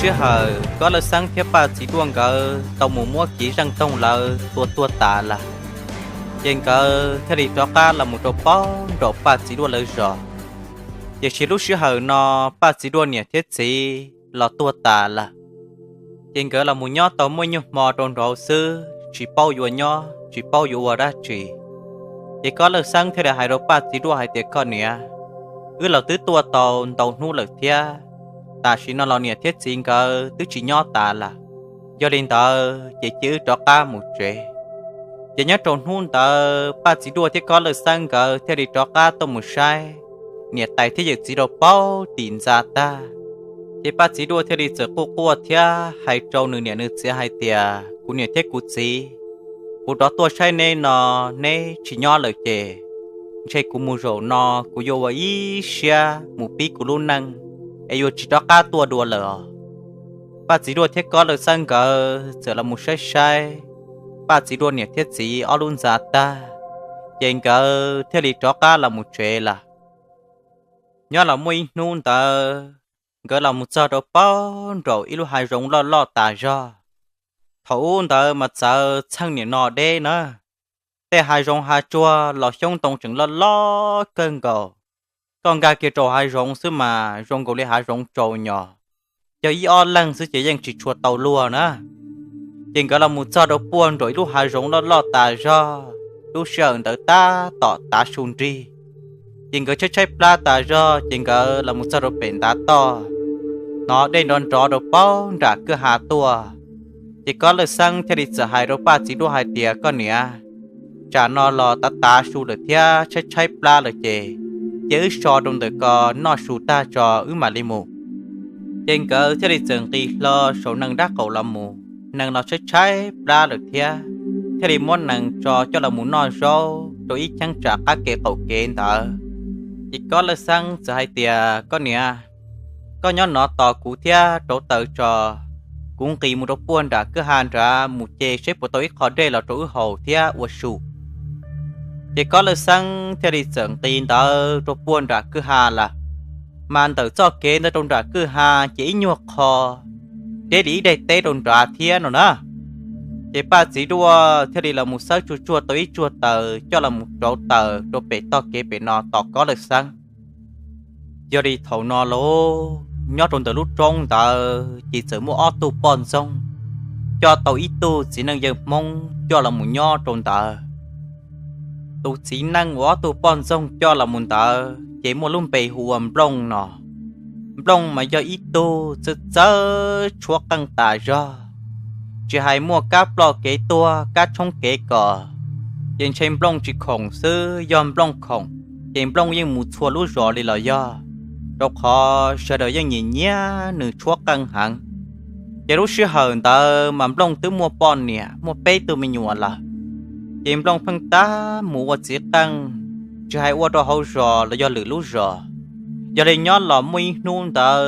sij hawm Kob Lawj Xeeb thiab Paj Txiv Duaj nkawd tau mus muab kiv zeej toog lawv tua tuag tas lawm, ces nkawd thiaj li rov qab los mus rau paub nraum Paj Txiv Duaj lawv zos. Tiam sis lub sij hawm no Paj Txiv Duaj niam thiab txiv los tuag tas lawm, ces nkawd los mus nyob tau muaj ib nyuag hmo rau nraud xwb tsis paub yuav nyob tsis paub yuav ua dab tsi. Ces Kob Lawj Xeeb thiaj li hais rau Paj Txiv Duaj hais tias, koj niam, wb los twb tuaj tau ntau hnub lawm thiab, tam sim no los niam thiab txiv nkawd twb tsis nyob tas lawm, yog li ntawd ces cia wb rov qab mus tsev. Ces nyob rau hnub ntawd Paj Txiv Duaj thiab Kob Lawj Xeeb nkawd thiaj li rov qab tuaj mus saib niam tais thiab yawm txiv rau paub tim ntxa tag. Ces Paj Txiv Duaj thiaj li txawm quaj quaj thiab hais rau nws niam nws txiv hais tias, kuv niam thiab kuv txiv, kuv rov tuaj saib neb no, neb tsis nyob lawm ces ntshe kuv mus zaum no kuv yuav ua ib siab mus pib kuv lub neej es yuav tsis rov qab tuaj dua lawm os. Paj Txiv Duaj thiab Kob Lawj Xeeb nkawd txawm los mus saib saib Paj Txiv Duaj niam thiab txiv ob lub ntxa tag, ces nkawd thiaj li rov qab los mus tsev lawm. Nyob los muaj ib hnub ntawd, nkawd los mus txog rau paub nraum ib lub hav zoov loj loj tas zog. Thaum ub ntawd mas txawv txheej niam no deb na, tej hav zoov hav tsuag los xyoob ntoo tseem loj loj kawg nkaus. Koj nkag kiag rau hav zoov xwb mas zoo nkaus li hav zoov tsaus nyos, yog ib ob leeg xwb ces yeej tsis tshua tau luag na. Ces nkawd los mus txog rau puag nraum ib lub hav zoov loj loj tas zog, lub sij hawm ntawd tab tom tav su nrig. Ces nkawd tshaib tshaib plab tas zog ces nkawd los mus txog rau pem ntav toj, hnov dej nrov nrov rau paub nram kwj ha tuaj. Ces Kob Lawj Xeeb thiaj li txawm hais rau Paj Txiv Duaj hais tias, koj niam, tsam no los tav tav su lawm thiab tshaib tshaib plab lawm ces cia wb so rau ntawm ko noj su tag tso wb mam li mus. Ces nkawd thiaj li txawm nqis hlo saum nees dab qaum los mus, nees los tshaib tshaib plab lawm thiab, thiaj li muab nees tso coj los mus noj zaub rau ib cheeb tsam qab kev qaum kev ntawd. Ces Kob Lawj Xeeb txawm hais tias, koj niam, koj nyob no tos kuv thiab rauv taws tso, kuv nqis mus rau puag nram kwj ha nrad mus ce seb puas tau ib qho dej los rau wb haus thiab ua su. Ces Kob Lawj Xeeb thiaj li txawm nqis ntawd rau puag nram kwj ha lawm. Mas ntawm txoj kev ntawd rau nram kwj ha ces ib nyuag qho deb li ib daim teb rau nrad thiab no na. Ces Paj Txiv Duaj thiaj li los mus xawb tsuag tsuag tau ib tsuag taws coj los mus rauv taws rau pem tog kev pem no tos Kob Lawj Xeeb. Yog li thaum no lauj, nyob rau ntawm lub roob ntawd ces txawm muaj ob tug poj ntxoog coj tau ib tug txiv neej yawg Hmoob coj los mus nyob rau ntawd. Tus txiv neej uas ob tug poj ntxoog coj los mus ntawd ces muaj lub npe hu ua Nplooj no. Nplooj mas yog ib tug txawj txawj tshuab qeej tas zog, tsis hais muaj kab ploj kev tuag kab tshoob kev kom, ces ntshe Nplooj tsis khoom xwb, yog Nplooj khoom ces Nplooj yeej mus txhua lub zos li los yog, rau qhov sawv daws yeej nyiam nyiam nws tshuab qeej heev. Ces lub sij hawm ntawd mas Nplooj twb muaj poj niam muaj peb tug me nyuam lawm, ces Nplooj pheej tab mus ua txiv qeej, tsis hais ua rau hauv zos los yog lwm lub zos. Yog li nyob los muaj ib hnub ntawd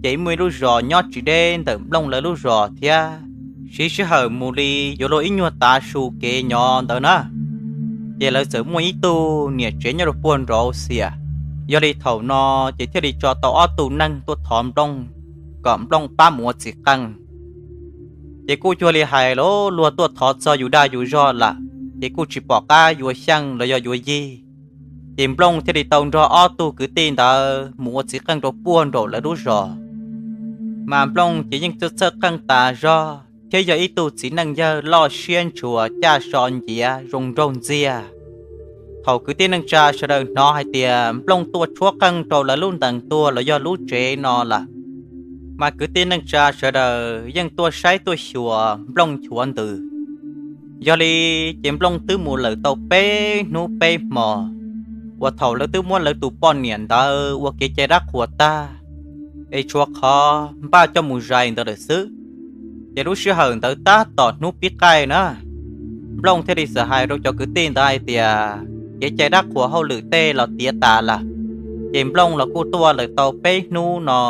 ces muaj ib lub zos nyob tsis deb ntawm Nplooj lawv lub zos thiab, siv sij hawm mus li yuav luag ib nyuag tav su kev nyob ntawd na. Ces lawv txawm muaj ib tug niam tsev nyob rau puag nraud xiam. Yog li thaum no ces thiaj li tso tau ob tug neeg tuaj thov Nplooj kom Nplooj pab mus ua txiv qeej. Ces kuj cuag li hais lauj, luag tuaj thov txog yus dag yus zog lawm, ces kuj tsis pom qab yuav xyeej los yog yuav yig. Ces Nplooj thiaj li tau nrog ob tug kwv tij ntawd mus ua txiv qeej rau puag nraum lawv lub zos. Mas Nplooj ces yeej txawj txawj qeej tas zog thiab yog ib tug txiv neej yawg loj siab ntshua caj so nciav zoo nraug ntxiag. Thaum kwv tij neej tsa sawv daws hnov hais tias Nplooj tuaj tshuab qeej rau lawv lub ntees tuag los yog lub tsev no lawm, mas kwv tij neej tsa sawv daws yeej tuaj saib tuaj xyuas Nplooj nchuav ntws. Yog li ces Nplooj twb mus lawm tau peb hnub peb hmo, uas thaum lawv twb muab lawv tus poj niam ntawd ua kev cai dab qhuas tag, es tshuav qhov npaj coj mus zais ntawd lawm xwb. Ces lub sij hawm ntawd tab tom hnub pib qaij na, Nplooj thiaj li txawm hais rau cov kwv tij ntawd hais tias kev cai dab qhuas hauj lwm tej los tiav tas lawm, ces Nplooj los kuj tuaj lawm tau peb hnub no,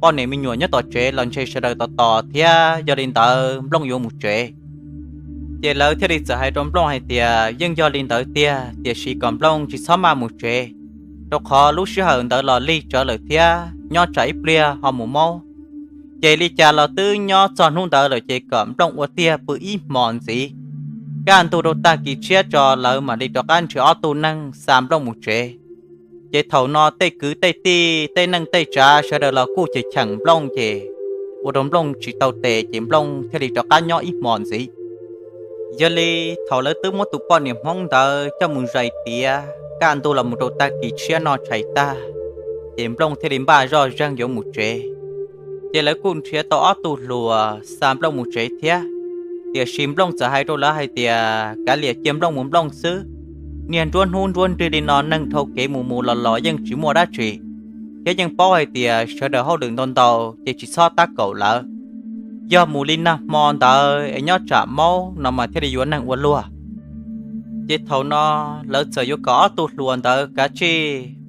poj niam me nyuam nyob tom tsev los ntshe sawv daws tos tos thiab, yog li ntawd Nplooj yuav mus tsev. Ces lawv thiaj li txawm hais rau Nplooj hais tias yeej yog li ntawd tiag, tiam sis kom Nplooj tsis txhob maj mus tsev, rau qhov lub sij hawm ntawd los lig tsawv lawm thiab, nyob tsam ib pliag ho mus maub. Ces li cas los twb nyob txog hnub ntawd lawm ces kom Nplooj ua tiag pw ib hmos ntxiv. Kaj ntug rau tag kis tshiab tso lawv mam li rov qab nrhiav ob tug neeg xa Nplooj mus tsev. Ces thaum no tej kwv tej tij tej neej tej tsav sawv daws los kuj cheem cheem Nplooj ces ua rau Nplooj tsis tau tes ces Nplooj thiaj li rov qab nyob ib hmos ntxiv. Yog li thaum lawv twb muab tus poj niam Hmoob ntawd coj mus zais tiav kaj ntug los mus rau tag kis tshiab noj tshais tag, ces Nplooj thiaj li npaj zoj zeeg yuav mus tsev. Ces lawv kuj nrhiav tau ob tug hluas xa Nplooj mus tsev thiab. Tiam sis Nplooj txawm hais rau lawv hais tias kav liam cia Nplooj mus Nplooj xwb, niaj nruab hnub nruab nrig li no neeg dhau kev mus mus los los yeej tsis muaj dab tsi, thiab yeej paub hais tias sawv daws hauj lwm ntau ntau ces tsis txhob tab kaum lawv. Yog mus li nag hmo ntawd es nyob tsam maub no mas thiaj li yuav neeg ua luag. Ces thaum no lawv txawm yuav kom ob tug hluas ntawd kav tsij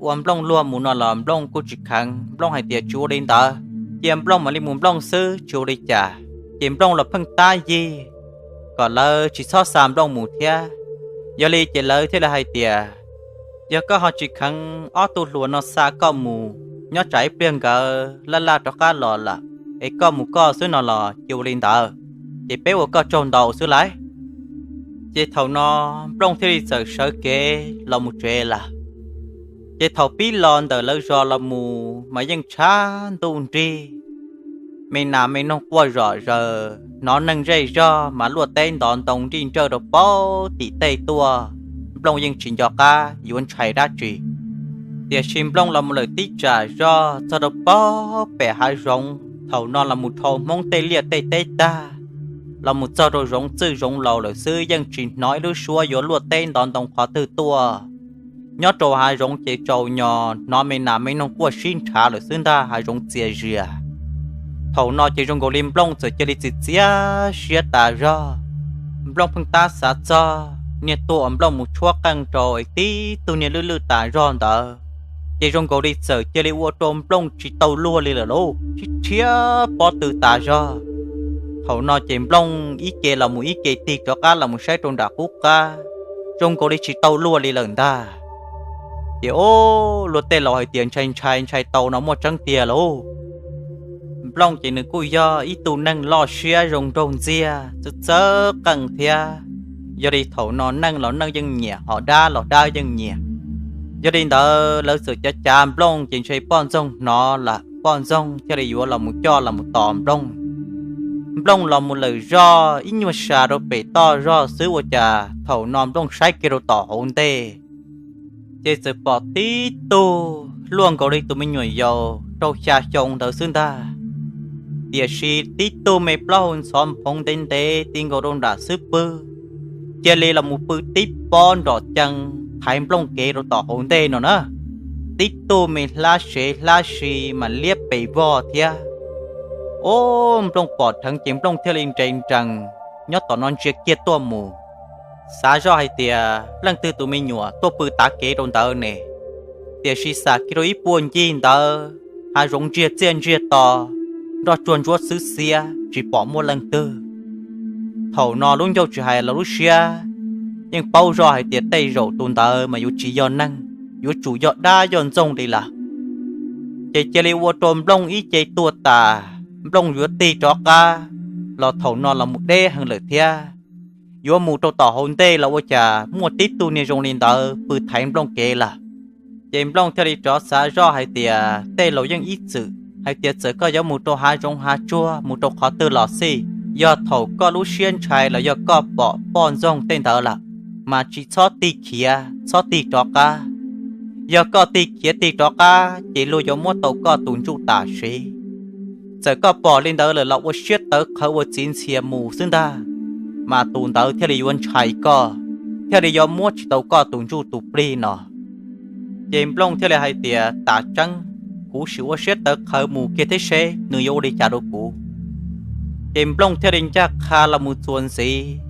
ua Nplooj luag mus no los Nplooj kuj tsis kheev, Nplooj hais tias tsis ua li ntawd, cia Nplooj mam li mus Nplooj xwb tsis ua li cas. Ces Nplooj los pheej tab yig kom lawv tsis txhob xa Nplooj mus thiab. Yog li ces lawv thiaj li hais tias yog koj ho tsis kheev ob tug hluas no xa koj mus, nyob tsam ib pliag nkawd laj laj rov qab los lawm es koj mus koj xwb no los cia ua li ntawd, ces peb ua koj tsaug ntau xwb lauj. Ces thaum no Nplooj thiaj li txawm sawv kev los mus tsev lawm. Ces thaum pib los ntawm lawv zos los mus mas yeej tshav ntuj nrig, me nas me noog quaj zom zaws, hnov neeg zej zog mas luaj teb ntov ntoo nrij nrawj rau pem tim tej tuaj. Nplooj yeej tsis nco qab yuav ntshai dab tsi. Tiam sis Nplooj los mus lawm tib tsam zog txog rau pem hav zoov, thaum no los mus dhau Hmoob tej liaj tej teb tag, los mus txog rau zoov txwj zoov laus lawm xwb yeej tsis hnov ib lub suab yuav luaj teb ntov ntoo qhov twg tuaj. Nyob rau hav zoov ces tsaus nyos hnov me nas me noog quaj sib nrhav lawm xwb ntag, hav zoov txias zias. Thaum no ces zoo nkaus li Nplooj txawm cia li txias txias siab tas zog. Nplooj pheej tab xav txog niag tuag uas Nplooj mus tshuab qeej rau es tib tug niag lwj lwj tas zog ntawd, ces zoo nkaus li txawm cia li ua rau Nplooj tsis tau luag li lawm lauj, rhiab rhiab pob tw tas zog. Thaum no ces Nplooj ib ce los mus ib ce tig rov qab los mus saib rau nram qub qab, zoo nkaus li tsis tau luag li lawm ntag. Ces o, luag tej laus hais tias ntshai ntshai ntshai tau no muaj tseeb tiag lauj. Nplooj ces nws kuj yog ib tug neeg loj siab zoo nraug ntxiag txawj txawj qeej thiab. Yog li thaum no neeg los neeg yeej nyiam, ho dab los dab yeej nyiam. Yog li ntawd lawv txawm cav cav Nplooj ces ntshe poj ntxoog hnov lawm, poj ntxoog thiaj li yuav los mus coj los mus tos Nplooj. Nplooj los mus lawm zoj ib nyuag sas rau pem toj zog xwb ua cas thaum no Nplooj saib kiag rau tom hauv ntej, ces txawm pom tib tug luaj nkaus li tus me nyuam yaus rau xya xyoo ntawd xwb ntag. Tiam sis tib tug me plaub hau ntxhov nphoov ntev ntev ti nkaus rau nram xub pwg, cia li los mus pw tib pob nrom cees thaiv Nplooj kev rau tom hauv ntej no na. Tib tug me hlab sev hlab si mas liab pes vog thiab. O, Nplooj pom dheev ces Nplooj thiaj li nres nrees nyob tom no ntsia kiag tuaj mus, xav zoj hais tias leej twg tus me nyuam tuaj pw tav kev rau ntawd ne. Tiam sis xam kiag rau ib puag ncig ntawd hav zoov ntsiag txiaj ntsiag to, nroj tsuag ntsuab xwb xiab tsis pom muaj leej twg. Thaum no lub ncauj tsis hais los lub siab yeej paub zoj hais tias tej zaum tus ntawd mas yuav tsis yog neeg, yuav tsum yog dab yog ntxoog li lawm. Ces cia li ua rau Nplooj ib ce tuag tas, Nplooj yuav tig rov qab los thaum no los mus deb heev lawm thiab. Yuav mus rau tom hauv ntej los ua cas muaj tib tug niag zoo li ntawd pw thaiv Nplooj kev lawm. Ces Nplooj thiaj li rov xav zoj hais tias tej laus yeej ib txwm hais tias txawm koj yuav mus rau hav zoov hav tsuag mus rau qhov twg los xij, yog thaum koj lub siab ntshai los yog koj pom poj ntxoog tej ntawd lawm, mas tsis txhob tig khiav txhob tig rov qab. Yog koj tig khiav tig rov qab ces luag yuav muab tau koj tus ntsuj tam sim. Txawm koj pom li ntawd lawm los ua siab tawv qhawv ua txiv ntxhias mus xwb ntag, mas tus ntawd thiaj li yuav ntshai koj, thiaj li yuav muab tsis tau koj tus ntsuj tus plig no. Ces Nplooj thiaj li hais tias tas tseeb, kuv sim ua siab tawv qhawv mus kiag thiab seb nws yuav ua li cas rau kuv. Ces Nplooj thiaj li ncaj qha los mus txuas ntxiv.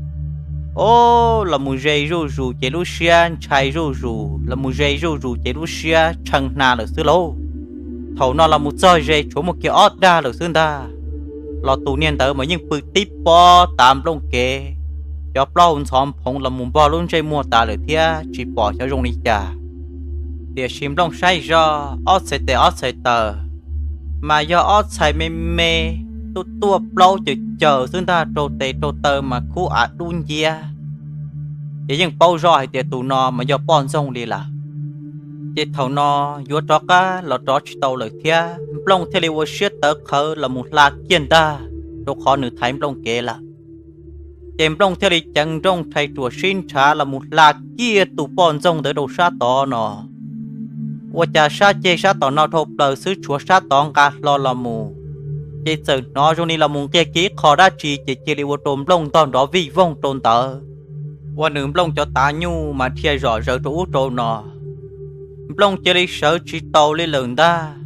O, los mus ze zuj zus ces lub siab ntshai zuj zus, los mus ze zuj zus ces lub siab tshee hna lawm xwb lauj. Thaum no los mus txog ze tshuav muaj kiag ob dag lawm xwb ntag, los tus niag ntawd mas yeej pw tib pob tav Nplooj kev, cov plaub hau ntxhov nphoov los mus npog lub ntsej muag tas lawm thiab tsis pom xyov zoo li cas. Tiam sis Nplooj saib zoj ob txhais tes ob txhais taw, mas yog ob txhais me me tuaj tuaj plaub caws caws xwb ntag, rau tes rau taw mas khub av dub nciab. Ces yeej paub zoj hais tias tus no mas yog poj ntxoog li lawm. Ces thaum no yuav rov qab los rov tsis tau lawm thiab, Nplooj thiaj li ua siab tawv qhawv los mus hla kiag ntag, rau qhov nws thaiv Nplooj kev lawm. Ces Nplooj thiaj li ceev nrooj rhais ruam sib ntshav los mus hla kiag tus poj ntxoog ntawd rau sab tod no. Ua cas sab ceg sab tom no dhau plaws xwb, tshuav sab tod nqa hlo los mus, ces txawm hnov zoo li los mus nqia kiag ib qho dab tsi ces cia li ua rau Nplooj ntog nrov vij voog rau ntawd, ua nws Nplooj cov tav nyuj mas dhia zom zaws rau ub rau no. Nplooj cia li sawv tsis taus li lawm ntag.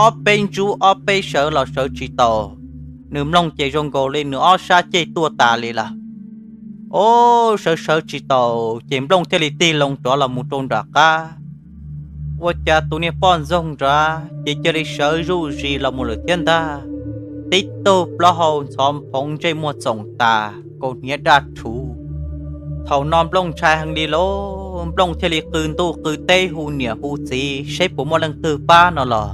Ob peb ntsuj ob peb sawv los sawv tsis taus. Nws mloog ces zoo nkaus li nws ob sab ceg tuaj tas li lawm. Ob, sawv sawv tsis taus ces Nplooj thiaj li tig loo rov los mus rau nram qab. Ua cas tus niag poj ntxoog nrad ces cia li sawv zuj zus los mus lawm thiab ntag. Tib tug plaub hau ntxhov phoov ntsej muag txoom tas, kaus hniav daj rhuv. Thaum no Nplooj ntshai heev li lauj, Nplooj thiaj li qw ntuj qw teb hu niam hu txiv seb puas muaj leej twg pab no los,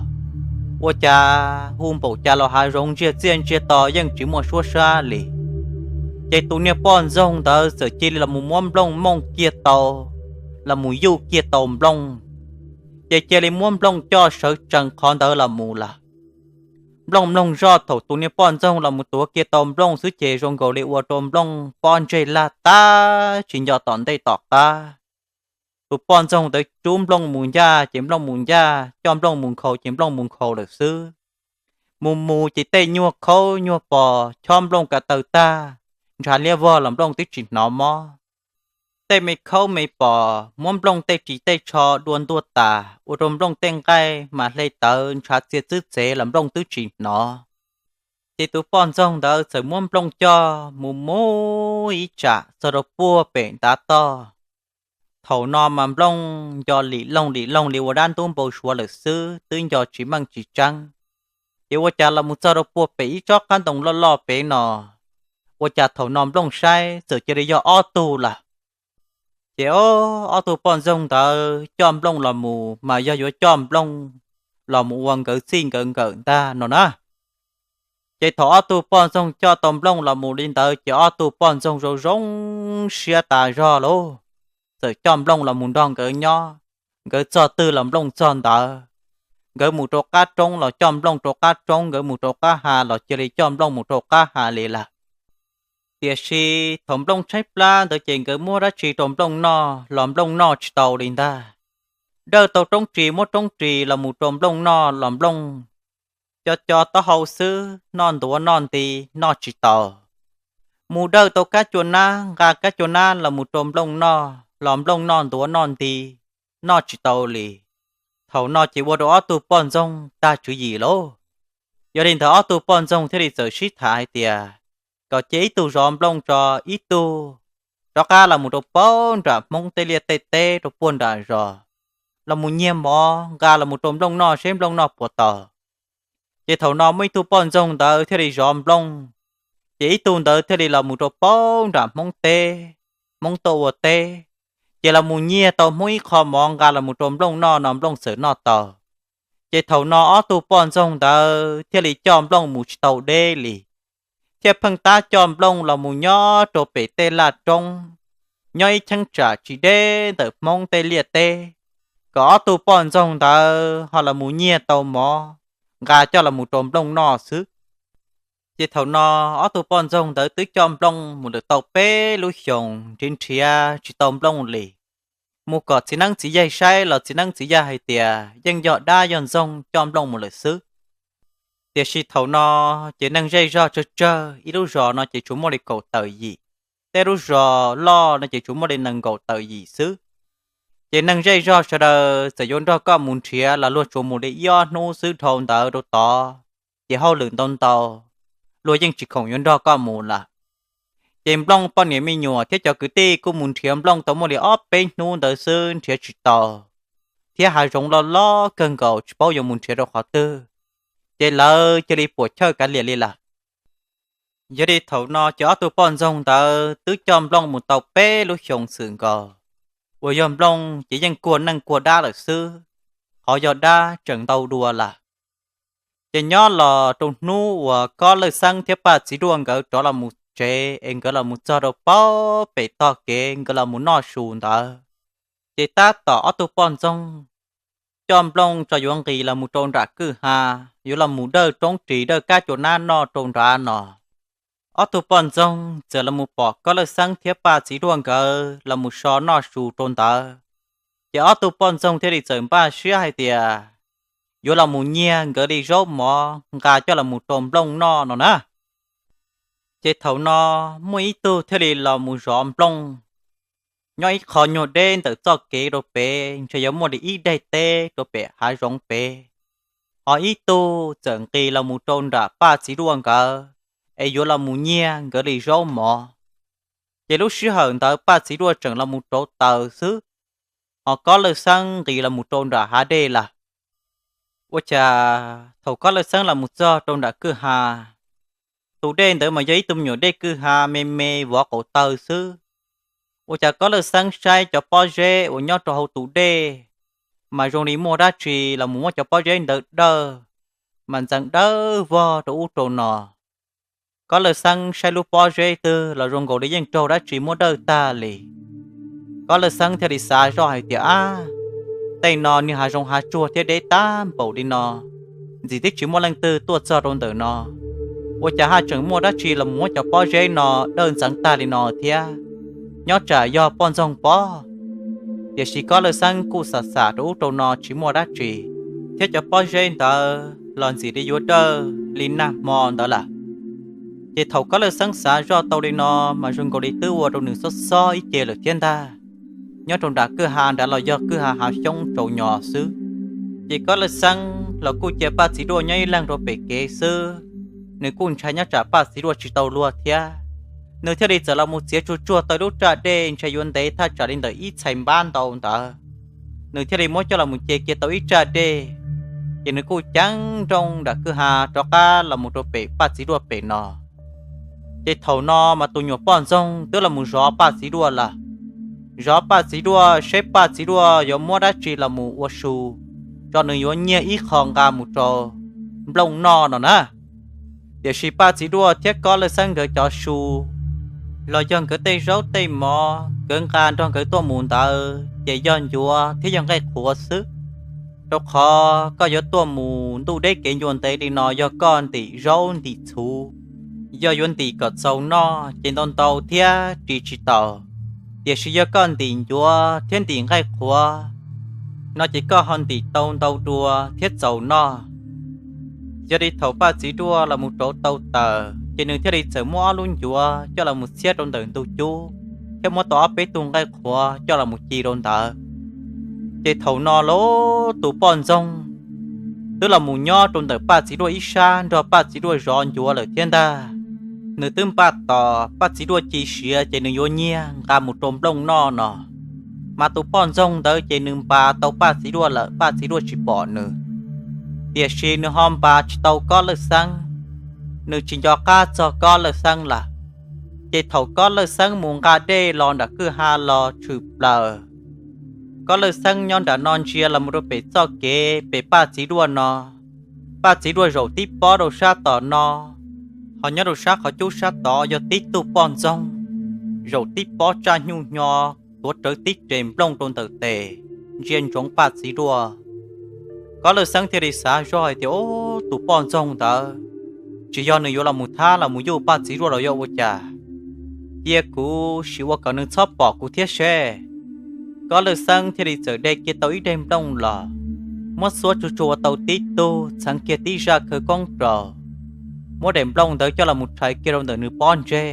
ua cas hu npaum cas los hav zoov ntsiag txiaj ntsiag to yeej tsis muaj suab sab li. Ces tus niag poj ntxoog ntawd txawm cia li los mus muab Nplooj mooj kiag tau, los mus yuj kiag tau Nplooj, ces cia li muab Nplooj coj sawv tsees qhov ntawd los mus lawm. Nplooj mloog zoj thaum tus niag poj ntxoog los mus tuav kiag tau Nplooj xwb ces zoo nkaus li ua rau Nplooj pob ntseg laj tag tsis nco tom ntej tom qab. Tus poj ntxoog ntawd rub Nplooj mus ncaj ces Nplooj mus ncaj, coj Nplooj mus nkhaus ces Nplooj mus nkhaus lawm xwb. Mus mus ces tej nyuag khaub nyuag pos chob Nplooj ko taw tag, ntshav liab vog los Nplooj twb tsis hnov mob. Tej me khaub me pos muab Nplooj tej ris tej tsho dua ntuag tas ua rau Nplooj tej nqaij mas hle tawv ntshav txia txwb txev los Nplooj twb tsis hnov. Ces tus poj ntxoog ntawd txawm muab Nplooj coj mus mus ib tsam txog rau puag pem ntav toj. Thaum no mas Nplooj nco lim looj lim looj li ua dab ntub npau suav lawm xwb, twb nco tsis meej tsis tseeb. Ces ua cas los mus txog rau puag pem ib tsob qab ntoo loj loj pem no, ua cas thaum no Nplooj saib txawm cia li yog ob tug lawm. Ces ob tug poj ntxoog ntawd coj Nplooj los mus mas yog yuav coj Nplooj los mus ua nkawd txij nkawd nkawm ntag no na. Ces thaum ob tug poj ntxoog coj tau Nplooj los mus li ntawd ces ob tug poj ntxoog zoo zoo siab tas zog lauj, txawm coj Nplooj los mus nrog nkawd nyob. Nkawd txog twg los Nplooj txog ntawd. Nkawd mus rau qab roob los coj Nplooj rau qab roob, nkawd mus rau qab ha los cia li coj Nplooj mus rau qab ha li lawm. Tiam sis thaum Nplooj tshaib plab ntawd ces nkawd muab dab tsi rau Nplooj noj los Nplooj noj tsis tau li ntag. Dawj tau roob ris muab roob ris los mus rau Nplooj noj los Nplooj co co taub hau xwb, noj ntuav noj nti noj tsis tau. Mus dawj tau kab cua nab, nqa kab cua nab los mus rau Nplooj noj los Nplooj noj ntuav noj nti noj tsis tau li. Thaum no ces ua rau ob tug poj ntxoog tag tswv yim lauj. Yog li ntawd ob tug poj ntxoog thiaj li txawm sib tham hais tias kom cia ib tug zov Nplooj tso, ib tug rov qab los mus rau puag nram Hmoob tej liaj tej teb rau puag nram zos, los mus nyiag mov nqa los mus rau Nplooj noj seb Nplooj noj puas tau. Ces thaum no muaj ib tug poj ntxoog ntawd thiaj li zov Nplooj, ces ib tug ntawd thiaj li los mus rau puag nram Hmoob teb, Hmoob tuaj ua teb, ces los mus nyiag tau Hmoob ib qho mov nqa los mus rau Nplooj noj no Nplooj txawm noj tau. Ces thaum no ob tug poj ntxoog ntawd thiaj li coj Nplooj mus tsis tau deb li, thiaj pheej tab coj Nplooj los mus nyob rau pem tej laj roob, nyob ib cheeb tsam tsis deb ntawm Hmoob tej liaj teb, kom ob tug poj ntxoog ntawd ho los mus nyiag tau mov nqa coj los mus rau Nplooj noj xwb. Ces thaum no ob tug poj ntxoog ntawd twb coj Nplooj mus lawm tau peb lub xyoos nrhiav nrhiav tsis tau Nplooj li. Mus kom txiv neeb txiv yaig saib los txiv neeb txiv yaig hais tias yeej yog dab yog ntxoog coj Nplooj mus lawm xwb. Tiam sis thaum no ces neeg zej zog tsawg tsawg, ib lub zos no ces tsuas muaj li kaum tawm yim, tej lub zos loj no ces tsuas muaj li nees nkaum tawm yim xwb. Ces neeg zej zog sawv daws txawm yuav nrog koj mus nrhiav los luag tsuas mus li ib ob hnub xwb dhau ntawd rau tod, ces hauj lwm ntau ntau, luag yeej tsis khoom yuav nrog koj mus lawm. Ces Nplooj poj niam me nyuam thiab cov kwv tij kuj mus nrhiav Nplooj tau muaj li ob peb hnub ntawd xwb nrhiav tsis tau, thiab hav zoov loj loj kawg nkaus tsis paub yuav mus nrhiav rau qhov twg, ces lawv cia li puas chawj kav liam li lawm. Yog li thaum no ces ob tug poj ntxoog ntawd twb coj Nplooj mus tau peb lub xyoos xwm nkaus, uas yog Nplooj ces yeej kuag neej kuag dab lawm xwb, qhov yog dab tseem ntau dua lawm. Ces nyob los rau hnub uas Kob Lawj Xeeb thiab Paj Txiv Duaj nkawd rov los mus tsev es nkawd los mus txog rau pem tog kev nkawd los mus noj su ntawd, ces tab tom ob tug poj ntxoog coj nplooj tso yuav nqis los mus rau nram kwj ha, yuav los mus dawj roob ris dawj kab cua nab noj rau nrad no. Ob tug poj ntxoog txawm los mus pom Kob Lawj Xeeb thiab Paj Txiv Duaj nkawd los mus so noj su rau ntawd, ces ob tug poj ntxoog thiaj li txawm npaj siab hais tias yuav los mus nyiag nkawd li zaub mov nqa coj los mus rau nplooj noj no na. Ces thaum no muaj ib tug thiaj li los mus zov nplooj nyob ib qho nyuag deb ntawm txoj kev rau pem ntshe yuav muaj li ib daim teb rau pem hav zoov pem, ho ib tug txawm nqis los mus rau nram Paj Txiv Duaj nkawd es yuav los mus nyiag nkawd li zaub mov. Ces lub sij hawm ntawd Paj Txiv Duaj tseem los mus rauv taws xwb, ho Kob Lawj Xeeb nqis los mus rau nram hav dej lawm. Ua cas thaum Kob Lawj Xeeb los mus txog rau nram kwj ha, tus dej ntawd mas yog ib tug me nyuam dej kwj ha me me vov qaum taw xwb. Ua cas Kob Lawj Xeeb saib cov pob zeb uas nyob rau hauv tus dej mas zoo li muaj dab tsi los mus muab cov pob zeb ntawd dawj, mas ntxeev dawb vog rau ub rau no. Kob Lawj Xeeb saib lub pob zeb twg los zoo nkaus li yeej raug dab tsi muab dawj tag li. Kob Lawj Xeeb thiaj li xav zoj hais tias, ab, tej no niag hav zoov hav tsuag thiab deb tag npaum li no, ntxim twb tsis muaj leej twg tuaj txog rau ntawm no, ua cas haj tseem muaj dab tsi los mus muab cov pob zeb no dawj ntxeev tag li no thiab? Nyob tsam yog poj ntxoog pob. Tiam sis Kob Lawj Xeeb kuj xam xam rau ub rau no tsis muaj dab tsi, thiab cov pob zeb ntawd los ntxim li yuav dawj li nag hmo ntawd lawm. Ces thaum Kob Lawj Xeeb xav zoj tau li no mas zoo nkaus li twb ua rau nws xob xob ib ce lawm thiab ntag. Nyob rau nram kwj ha nrad los yog kwj ha hav xyoob tsaus nyos xwb, ces Kob Lawj Xeeb los kuj cia Paj Txiv Duaj nyob ib leeg rau pem kev xwb. Nws kuj ntshai nyob tsam Paj Txiv Duaj tsis tau luag thiab, nws thiaj li txawm los mus txiav tsuag tsuag tau lub raj dej ntshe yuav ntev thaj tsam li ntawm ib txhais npab ntau ntawd. Nws thiaj li muab coj los mus ce kiag tau ib raj dej, ces nws kuj ceev nrooj nram kwj ha rov qab los mus rau pem Paj Txiv Duaj pem no. Ces thaum no mas tus nyuam poj ntxoog twb los mus zov Paj Txiv Duaj lawm, zov Paj Txiv Duaj seb Paj Txiv Duaj yuav muab dab tsi los mus ua su, tso nws yuav nyiag ib qho nqa mus rau nplooj noj no na. Tiam sis Paj Txiv Duaj thiab Kob Lawj Xeeb nkawd cov su los yog nkawd tej zaub tej mov nkawd nqa nrog nkawd tuaj mus ntawd ces yog ncuav thiab yog nqaij qhuav xwb. Rau qhov koj yuav tuaj mus ntuj deb kev ncua ntev li no yog koj ntim zaub ntim txhuv, yog yuav ntim kom txaus noj ces ntau ntau thiab ris tsis taus. Tiam sis yog koj ntim ncuav thiab ntim nqaij qhuav no ces koj ho ntim tau ntau dua thiab txaus noj. Yog li thaum Paj Txiv Duaj los mus rauv tau taws ces nws thiaj li txawm muab ob lub ncuav coj los mus txhiab rau ntawm ntug cub, thiab muab tau ob peb tug nqaij qhuav coj los mus ci rau ntawd. Ces thaum no los tus poj ntxoog twb los mus nyob rau ntawm Paj Txiv Duaj ib sab nrog Paj Txiv Duaj zov ncuav lawm thiab ntag. Nws twb npaj tos Paj Txiv Duaj ci siav ces nws yuav nyiag nqa mus rau nplooj noj no. Mas tus poj ntxoog ntawd ces nws npas tau Paj Txiv Duaj lawm, Paj Txiv Duaj tsis pom nws. Tiam sis nws ho npas tsis tau Kob Lawj Xeeb, nws tsis nco qab txog Kob Lawj Xeeb lawm. Ces thaum Kob Lawj Xeeb mus nqa dej los nram kwj ha los tshwm plaws, Kob Lawj Xeeb nyob nram no ntsia los mus rau pem txoj kev pem Paj Txiv Duaj no. Paj Txiv Duaj zaum tib pob rau sab tom no, ho nyob rau sab qhov cub sab tod yog tib tug poj ntxoog zaum tib pob tsaj nyuj hnyo tuav rawv tib re nplooj rau ntawm tes, ntsia ntsoov Paj Txiv Duaj. Kob Lawj Xeeb thiaj li xav zoj hais tias, ub, tus poj ntxoog ntawd tsis yog nws yuav los mus thab los mus yuj Paj Txiv Duaj los yog ua cas? Cia kuv sim ua kom nws txhob pom kuv thiab seb. Kob Lawj Xeeb thiaj li txawm de kiag tau ib daim nplooj los, muab xuab tsuag tsuag ua tau tib tug, txheev kiag tib zaj khawv koob rau, muab daim nplooj ntawd coj los mus rhais kiag rau ntawm nws pob ntseg.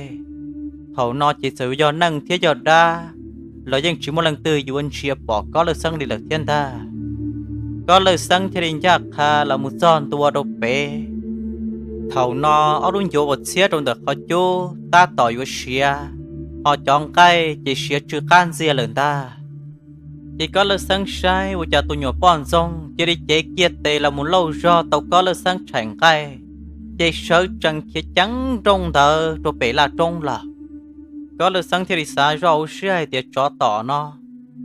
Thaum no ces txawm yog neeg thiab yog dab los yeej tsis muaj leej twg yuav ntsia pom Kob Lawj Xeeb li lawm thiab ntag. Kob Lawj Xeeb thiaj li ncaj qha los mus txog ntua rau pem. Thaum no ob lub ncuav uas txhiab rau ntawm qhov cub tab tom yuav siav, ho cov nqaij ces siav tsw qab ntxiag lawm ntag. Ces Kob Lawj Xeeb saib ua cas tus nyuam poj ntxoog cia li cev kiag tes los mus lauj zog tau Kob Lawj Xeeb tshais nqaij, ces sawv tsees khiav ceev nrooj ntawd rau pem laj roob lawm. Kob Lawj Xeeb thiaj li xav zoj hauv siab hais tias, tsov tom no,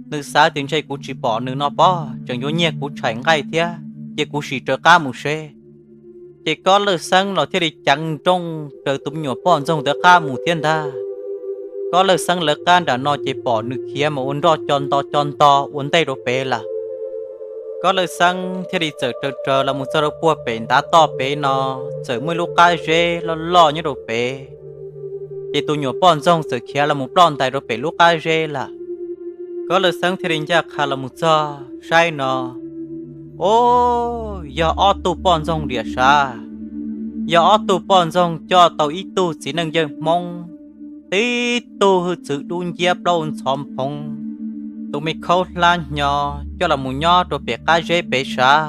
nws xav tias ntshe kuv tsis pom nws no pob tseem yuav nyiag kuv tshais nqaij thiab, ces kuv sim raws qab mus seb. Ces Kob Lawj Xeeb los thiaj li ceev nrooj raws tus me nyuam poj ntxoog ntawd qab mus thiab ntag. Kob Lawj Xeeb lawv qab nram no ces pom nws khiav mas ua nroj co nto co nto ua ntej rau pem lawm. Kob Lawj Xeeb thiaj li txawm raws raws los mus txog rau puag pem ntav toj pem no, txawm muaj ib lub qab zeb loj loj nyob rau pem. Ces tus nyuam poj ntxoog txawm khiav los mus ploj ntais rau pem lub qab zeb lawm. Kob Lawj Xeeb thiaj li ncaj qha los mus txog saib no, o, yog ob tug poj ntxoog diam sav. Yog ob tug poj ntxoog coj tau ib tug txiv neej yawg Hmoob, tib tug hwj txwv dub nciab plaub ntxhov phoov, tus me khaub hlab hnyo coj los mus nyob rau pem qab zeb pem sav.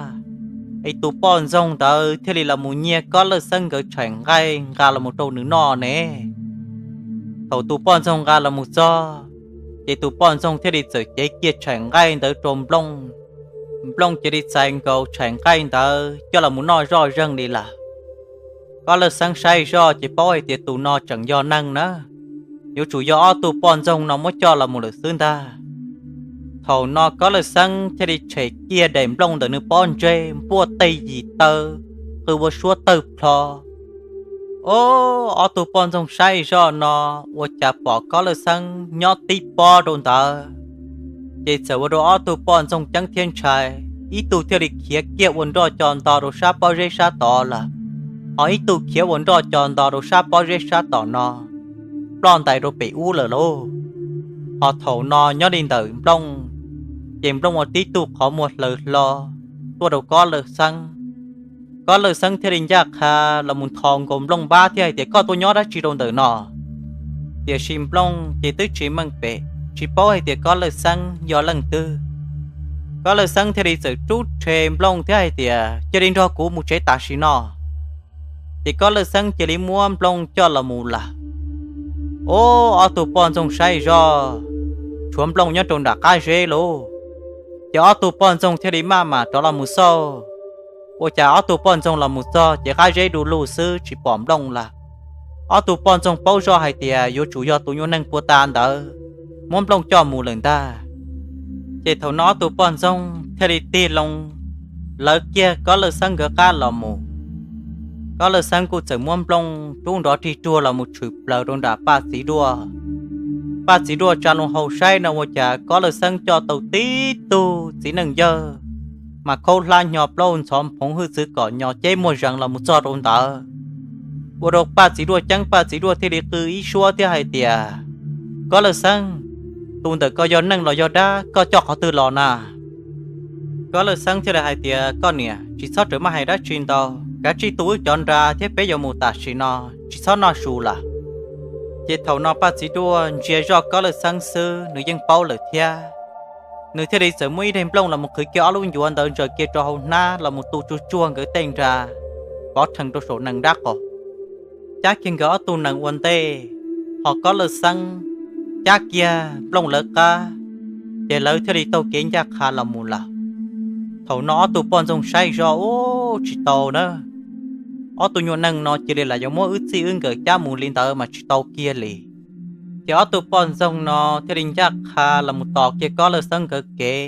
Es tus poj ntxoog ntawd thiaj li los mus nyiag Kob Lawj Xeeb nkawd tshais nqaij nqa los mus rau nws noj ne. Thaum tus poj ntxoog nqa los mus txog, ces tus poj ntxoog thiaj li txawm cev kiag tshais nqaij ntawd rau Nplooj. Nplooj cia li txais nkaus tshais nqaij ntawd coj los mus noj zoj zeeg li lawm. Kob Lawj Xeeb saib zoj ces paub hais tias tus no tseem yog neeg na, yuav tsum yog ob tug poj ntxoog no muab coj los mus lawm xwb ntag. Thaum no Kob Lawj Xeeb thiaj li tshem kiag daim nplooj ntawm nws pob ntseg npuaj tej yim taw, qw ua suab tawg plho. O, ob tug poj ntxoog saib zoj no, ua cas pom Kob Lawj Xeeb nyob tib pob rau ntawd, ces txawm ua rau ob tug poj ntxoog ceeb thiab ntshai. Ib tug thiaj li khiav kiag ua nroj co nto rau sab pob zeb sab tod lawm, ho ib tug khiav ua nroj co nto rau sab pob zeb sab tom no, ploj ntais rau pem ub lawm lauj. Ho thaum no nyob li ntawm Nplooj, ces Nplooj ua tib tug qhov muag hlaws hlo tuaj rau Kob Lawj Xeeb. Kob Lawj Xeeb thiaj li ncaj qha los mus nthos nkaus Nplooj npab thiab hais tias, koj tuaj nyob dab tsi rau ntawm no? Tiam sis Nplooj ces twb tsis meej pem, tsis paub hais tias Kob Lawj Xeeb yog leej twg. Kob Lawj Xeeb thiaj li txawm rub rhe Nplooj thiab hais tias, cia li nrog kuv mus tsev tam sim no. Ces Kob Lawj Xeeb cia li muab Nplooj coj los mus lawm. O, ob tug poj ntxoog saib zoj, tshuav Nplooj nyob rau nram qab zeb lauj. Ces ob tug poj ntxoog thiaj li maj mam rov los mus xauj. Ua cas ob tug poj ntxoog los mus txog ces qab zeb du lug xwb tsis pom Nplooj lawm. Ob tug poj ntxoog paub zoj hais tias yuav tsum yog tus nyuag neeg puag ta ntawd muab Nplooj coj mus lawm ntag. Ces thaum no ob tug poj ntxoog thiaj li tig loo lawv kiag Kob Lawj Xeeb nkawd qab los mus. Kob Lawj Xeeb kuj txawm muab Nplooj rub nrov rig ruag los mus tshwm plaws rau nram Paj Txiv Duaj. Paj Txiv Duaj tsa loo hau saib no ua cas Kob Lawj Xeeb coj tau tib tug txiv neej yawg mas khaub hlab hnyo plaub ntxhov phoov hwj txwv kom nyo ceb muag zees los mus txog rau ntawd. Ua rau Paj Txiv Duaj ceeb, Paj Txiv Duaj thiaj li qw ib suab thiab hais tias, Kob Lawj Xeeb, tus ntawm ko yog neeg los yog dab, koj coj qhov twg los na? Kob Lawj Xeeb thiaj li hais tias, koj niam, tsis txhob rawm maj hais dab tsi ntau, kav tsij tu wb cov nra thiab peb yuav mus tam sim no, tsis txhob noj su lawm. Ces thaum no Paj Txiv Duaj ntsia zoj Kob Lawj Xeeb xwb nws yeej paub lawm thiab. Nws thiaj li txawm muab ib daig nplooj los mus qhwv kiag ob lub ncuav ntawd ntsaws kiag rau hauv hnab los mus tu tsuag tsuag nkawd tej nra, pov rhees rau saum nees nrab qaum, cab kiag nkawd ob tug nees ua ntej, ho Kob Lawj Xeeb cab kiag nplooj lawv qab, ces lawv thiaj li taug kev ncaj qha los mus lawm. Thaum no ob tug poj ntxoog saib zoj, ub, tsis tau na, ob tug nyuag neeg no cia li lam yuav muab wb txij wb nkawm cab mus li ntawd mas tsis tau kiag li. Ces ob tug poj ntxoog no thiaj li ncaj qha los mus tos kiag Kob Lawj Xeeb nkawd kev,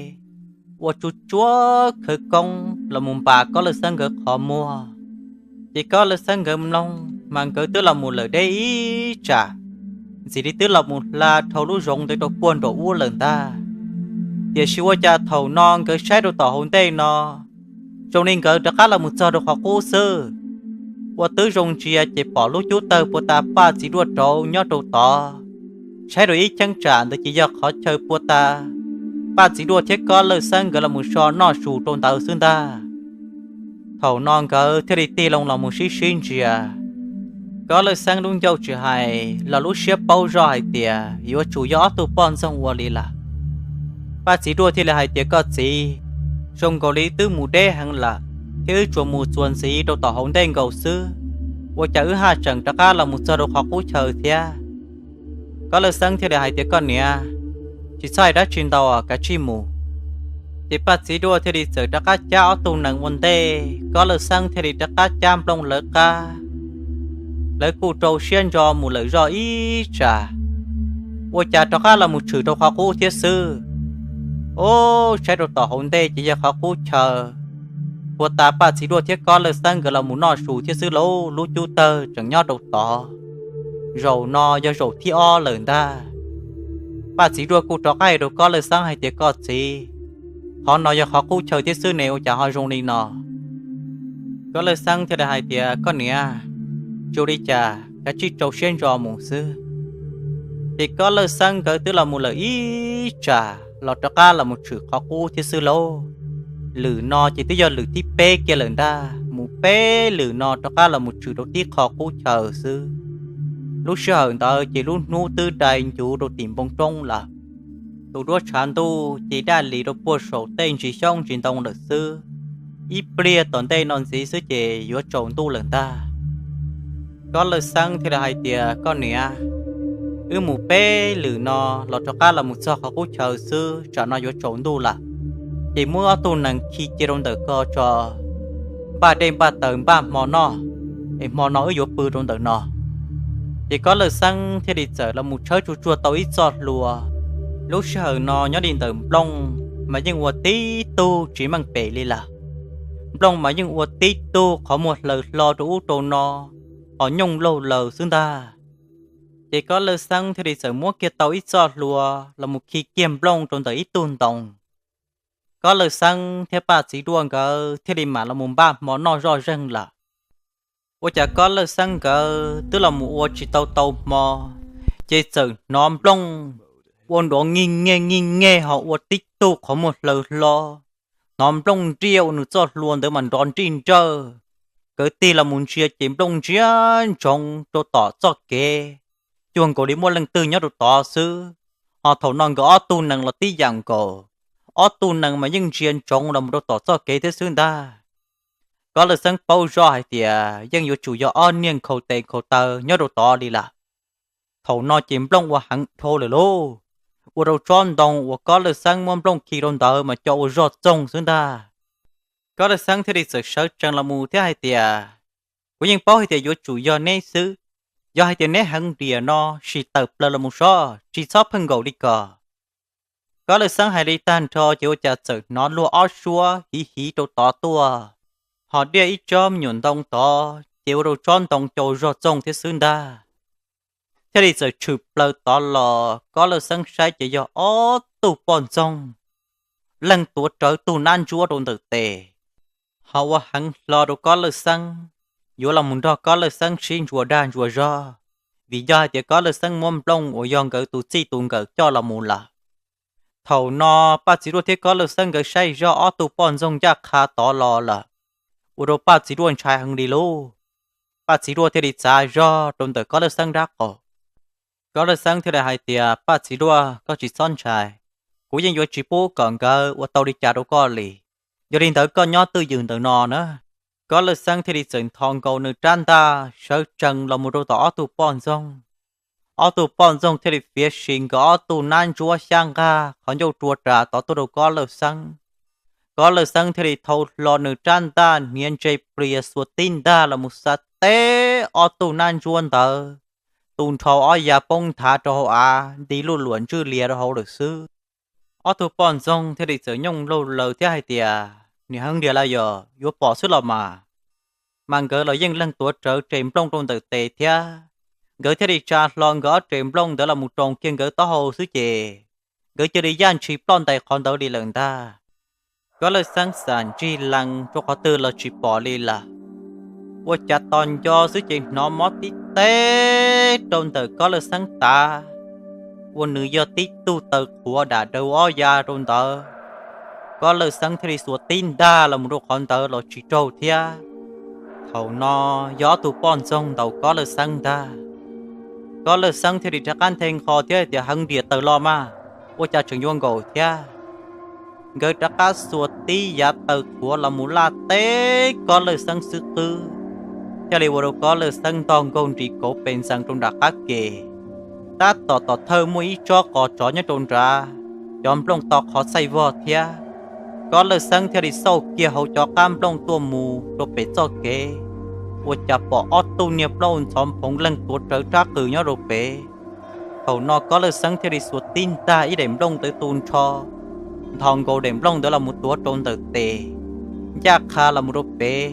ua tsuag tsuag khawv koob los mus npas Kob Lawj Xeeb nkawd qhov muag. Ces Kob Lawj Xeeb nkawd mloog mas nkawd twb los mus lawm deb ib tsam, ntxim li twb los mus hla dhau lub zoov ntawd rau puag nraum ub lawm ntag. Tiam sis ua cas thaum no nkawd saib rau tom hauv ntej no, zoo li nkawd rov qab los mus txog rau qhov qub xwb. Ua twb zoo ntsia ces pom lub cub tawg puag ta Paj Txiv Duaj rauv nyob rau tod. Saib rau ib cheeb tsam ntawd ces yog qhov chaw puag ta Paj Txiv Duaj thiab Kob Lawj Xeeb nkawd los mus so noj su rau ntawd xwb ntag. Thaum no nkawd thiaj li tig loo los mus sib sib ntsia. Kob Lawj Xeeb lub ncauj tsis hais los lub siab paub zoj hais tias yuav tsum yog ob tug poj ntxoog ua li lawm. Paj Txiv Duaj thiaj li hais tias, koj txiv, zoo nkaus li twb mus deb heev lawm, thiab wb tsuas mus txuas ntxiv rau tom hauv ntej nkaus xwb, ua cas wb haj tseem rov qab los mus txog rau qhov qub chaw thiab? Kob Lawj Xeeb thiaj li hais tias, koj niam, tsis txhob hais dab tsi ntau, kav tsij mus. Ces Paj Txiv Duaj thiaj li txawm rov qab cab ob tug nees ua ntej, Kob Lawj Xeeb thiaj li rov qab cab nplooj lawv qab. Lawv kuj rau siab ntso mus lawm zoj ib tsam, ua cas rov qab los mus tshwm rau qhov qub thiab xwb. Ub, saib rau tom hauv ntej ces yog qhov qub chaw. Puag ta Paj Txiv Duaj thiab Kob Lawj Xeeb nkawd los mus noj su thiab xwb lauj, lub cub tawg tseem nyob rau tod. Zaum no yog zaum thib ob lawm ntag. Paj Txiv Duaj kuj rov qab hais rau Kob Lawj Xeeb hais tias, Koj txiv, qhov no yog qhov qub chaw thiab xwb ne, ua cas ho zoo li no? Kob Lawj Xeeb thiaj li hais tias, Koj niam, tsis ua li cas, kav tsij rau siab ntso mus xwb. Ces Kob Lawj Xeeb nkawd twb los mus lawm ib tsam los rov qab los mus tshwm qhov qub thiab xwb lauj. Lwm no ces twb yog lwm thib peb kiag lawm ntag, mus peb lwm no rov qab los mus tshwm rau tib qho qub chaw xwb. Lub sij hawm ntawd ces lub hnub twb dai ncuv rau tim npoo roob lawm. Tus duab tshav ntuj ces daj lis rau puag saum tej ntsis xyoob ntsis ntoo lawm xwb. Ib pliag tom ntej no ntxiv xwb ces yuav tsaus ntuj lawm ntag. Kob Lawj Xeeb thiaj li hais tias, Koj niam, wb mus peb lwm no los rov qab los mus txog qhov qub chaw xwb, tsam no yuav tsaus ntuj lawm. Ces muab ob tug nees khi cia rau ntawm ko tso, npaj dej npaj taws npaj hmo noj, es hmo no wb yuav pw rau ntawm no. Ces Kob Lawj Xeeb thiaj li txawm los mus tshawb tsuag tsuag tau ib txoj hlua. Lub sij hawm no nyob li ntawm nplooj mas yeej ua tib tug tsis meej pem li lawm. Nplooj mas yeej ua tib tug qhov muag hlaws hlo rau ub rau no, ho nyooj laug laws xwb ntag. Ces Kob Lawj Xeeb thiaj li txawm muab kiag tau ib txoj hlua los mus khi kiag nplooj rau ntawm ib tug ntoo. Kob Lawj Xeeb thiab Paj Txiv Duaj nkawd thiaj li mam los mus npaj hmo noj zoj zeeg lawm. Ua cas Kob Lawj Xeeb nkawd twb los mus ua tsis tau tau hmo, ces txawm hnov nplooj ua nrov nij nyej nij nyej ho ua tib tug qhov muag hlaws hlo. Hnov nplooj nriaj ua nws txoj hlua ntawd mas nrov nrij nrawj. Nkawd tig los mus ntsia ces nplooj ntsia ntsoov rau tom txoj kev, cuag nkaus li muaj leej twg nyob rau tod xwb. Ho thaum no nkawd ob tug nees los tib yam nkaus, ob tug nees mas yeej ntsia ntsoov los mus rau tom txoj kev thiab xwb ntag. Kob Lawj Xeeb paub zoj hais tias yeej yuav tsum yog ob niag nkhaus tes nkhaus taw nyob rau tod li lawm. Thaum no ces nplooj ua heev dhau lawm lauj, ua rau tsob ntoo uas Kob Lawj Xeeb muab nplooj khi rau ntawd mas co ua zog txoog xwb ntag. Kob Lawj Xeeb thiaj li txawm sawv tsees los mus thiab hais tias, Kuv yeej paub hais tias yuav tsum yog neb xwb. Yog hais tias neb heev diam no, sim tawm plaws los mus sob, tsis txhob pheej nkaum li ko. Kob Lawj Xeeb hais li tag nrho ces ua cas txawm hnov luag ob suab hiv hiv rau tod tuaj, ho diaj ib tsob me nyuam ntoo tod ces ua rau tsob ntoo co zog txoog thiab xwb ntag. Thiaj li txawm tshwm plaws tod los, Kob Lawj Xeeb saib ces yog ob tug poj ntxoog, leej tuav rawv tug nab ntsuab rau ntawm tes, ho ua heev hlo rau Kob Lawj Xeeb, yuav los mus nrog Kob Lawj Xeeb sib ntsuas dag ntsuas zog, vim yog hais tias Kob Lawj Xeeb muab nplooj uas yog nkawd tus txij tus nkawm coj los mus lawm. Thaum no Paj Txiv Duaj thiab Kob Lawj Xeeb nkawd saib zog ob tug poj ntxoog ncaj qha tod los lawm, ua rau Paj Txiv Duaj ntshai heev li lauj. Paj Txiv Duaj thiaj li txav zog rau ntawm Kob Lawj Xeeb nrab qaum. Kob Lawj Xeeb thiaj li hais tias, Paj Txiv Duaj, koj tsis txhob ntshai, kuv yeej yuav tsis pub kom nkawd ua tau li cas rau koj li. Yog li ntawd koj nyob twj ywm ntawm no na. Kob Lawj Xeeb thiaj li txawm nthos nkaus nws rab ntaj sawv tsees los mus rau tom ob tug poj ntxoog. Ob tug poj ntxoog thiaj li fiav sis nkawd ob tug nab ntsuab xyab nqag qhov ncauj rua ras tod tuaj rau Kob Lawj Xeeb. Kob Lawj Xeeb thiaj li thau hlo nws rab ntaj hniav ntse plias xuas tib ntaj los mus xa teb ob tug nab ntsuab ntawd, tu nrho ob yav poob nthav rau hauv av nti luj luam ntswj lias rau hauv lawm xwb. Ob tug poj ntxoog thiaj li txawm nyooj laug laws thiab hais tias, Nim heev diam lawm yog yuav pom xwb los mas. Mas nkawd los yeej leeg tuav rawv res nplooj rau ntawm tes thiab. Nkawd thiaj li tsa hlo nkawd ob res nplooj ntawd los mus roos kiag nkawd taub hau xwb ces nkawd cia li yaj ntshis ploj ntais qhov ntawd li lawm ntag. Kob Lawj Xeeb xam ntsig lees rau qhov twg los tsis pom li lawm. Ua cas tos nco xwb ces hnov mob tib teb rau ntawm Kob Lawj Xeeb tav, ua nws yog tib tug taw qhuav dam daws ob ya rau ntawd. Kob Lawj Xeeb thiaj li xuas tib ntaj los mus rau qhov ntawd los tsis raug thiab. Thaum no yog ob tug poj ntxoog ntaus Kob Lawj Xeeb ntag. Kob Lawj Xeeb thiaj li rov qab nthe nqho thiab tias, Heev diam tawm los mas, ua cas tseem yuav nkaum thiab? Nkawd rov qab xuas tib yav taw qhuav los mus laj teb Kob Lawj Xeeb xwb qwb, thiaj li ua rau Kob Lawj Xeeb ntog nkaug nris kauv pes ntxees rau nram qab ke. Tab tom tom thawj muaj ib tsob qos tsov nyob rau nrad, cov nplooj to qhov txaij vog thiab. Kob Lawj Xeeb thiaj li xauj kiag hauv cov qab nplooj tuaj mus rau pem txoj kev, ua cas pom ob tug niag plaub ntxhov nphoov leeg tuav rawv rab qws nyob rau pem. Thaum no Kob Lawj Xeeb thiaj li xuas tib ntag ib daim nplooj ntawd tu nrho, nthos nkaus daim nplooj ntawd los mus tuav rau ntawm tes. ncaj qha los mus rau pem.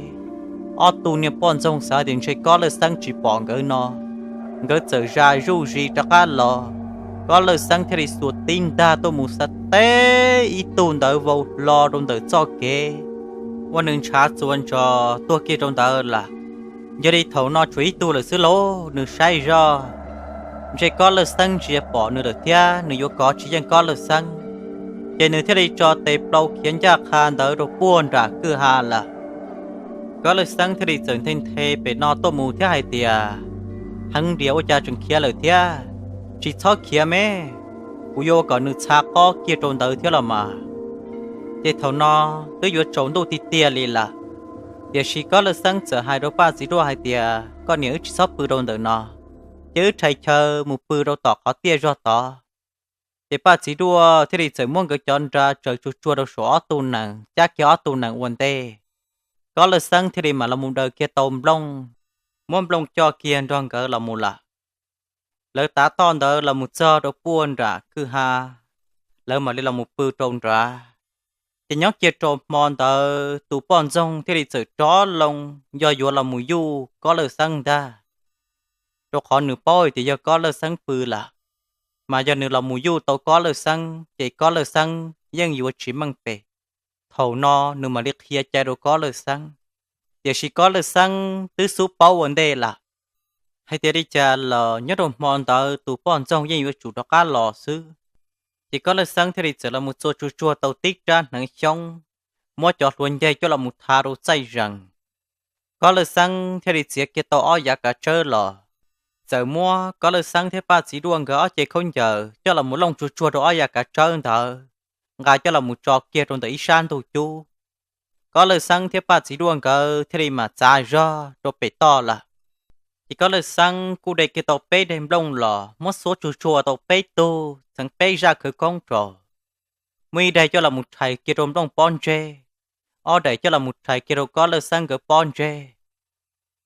Ob tug niag poj ntxoog xav tias ntshe Kob Lawj Xeeb tsis pom nkawd no, nkawd txawm zaj zuj zus rov qab los. Kob Lawj Xeeb thiaj li xuas tib ntaj tuaj mus xav teb ib tug ntawd vau hlo rau ntawm txoj kev, ua nws ntshav txuas ntsos tuag kiag rau ntawd lawm. Yog li thaum no tshuav ib tug lawm xwb lauj, nws saib zoj ntshe Kob Lawj Xeeb ntsia pom nws lawm thiab nws yuav kov tsis yeej Kob Lawj Xeeb, ces nws thiaj li tso tes plaws khiav ncaj qha ntawd rau puag nram kwj ha lawm. Kob Lawj Xeeb thiaj li txawm nthe nthe pem no tuaj mus thiab hais tias, Heev diam, ua cas tseem khiav lawm thiab? Tsis txhob khiav me, kuv yuav ua kom nws txha qob kiag rau ntawd thiab los mas. Ces thaum no twb yuav tsaus ntuj tiag tiag li lawm, tiam sis Kob Lawj Xeeb txawm hais rau Paj Txiv Duaj hais tias, Koj niam, wb tsis txhob pw rau ntawm no, ces wb rhais chaw mus pw rau tom qhov tiaj zog tod. Ces Paj Txiv Duaj thiaj li txawm muab nkawd cov nra tsaws tsuag tsuag rau saum ob tug nees, cab kiag ob tug nees ua ntej. Kob Lawj Xeeb thiaj li mam los mus daws kiag tau Nplooj, muab Nplooj coj kiag nrog nkawd los mus lawm. Lawv tav toj ntawd los mus txog rau puag nram kwj ha, lawv mam li los mus pw rau nrad. Ces nyob kiag rau hmo ntawd tus poj ntxoog thiaj li txawm rov loo, yog yuav los mus yuj Kob Lawj Xeeb ntag, rau qhov nws paub hais tias yog Kob Lawj Xeeb pw lawm, mas yog nws los mus yuj tau Kob Lawj Xeeb ces Kob Lawj Xeeb yeej yuav tsis meej pem. Thaum no nws mam li qhia cai rau Kob Lawj Xeeb, tiam sis Kob Lawj Xeeb twb xub paub ua ntej lawm hais tias li cas los nyob rau hmo ntawd tus poj ntxoog yeej yuav tsum rov qab los xwb. Ces Kob Lawj Xeeb thiaj li txawm los mus txua tsuag tsuag tau tib rab hneev xyoob, muab cov hlua ncaig coj los mus tha rau txaij zees. Kob Lawj Xeeb thiaj li txiav kiag tau ob yav kav tsawb los, txawm muab Kob Lawj Xeeb thiab Paj Txiv Duaj nkawd ob ce khaub ncaws coj los mus looj tsuag tsuag rau ob yav kav tsawb ntawd, nqa coj los mus tso kiag rau ntawm ib sab ntug cub. Kob Lawj Xeeb thiab Paj Txiv Duaj nkawd thiaj li mam txav zog rau pem toj lawm. Ces Kob Lawj Xeeb kuj de kiag tau peb daim nplooj los muab xuab tsuag tsuag tau peb tug, txheev peb zaj khawv koob rau. Muaj ib daim coj los mus rhais kiag rau Nplooj pob ntseg, ob daim coj los mus rhais kiag rau Kob Lawj Xeeb nkawd pob ntseg.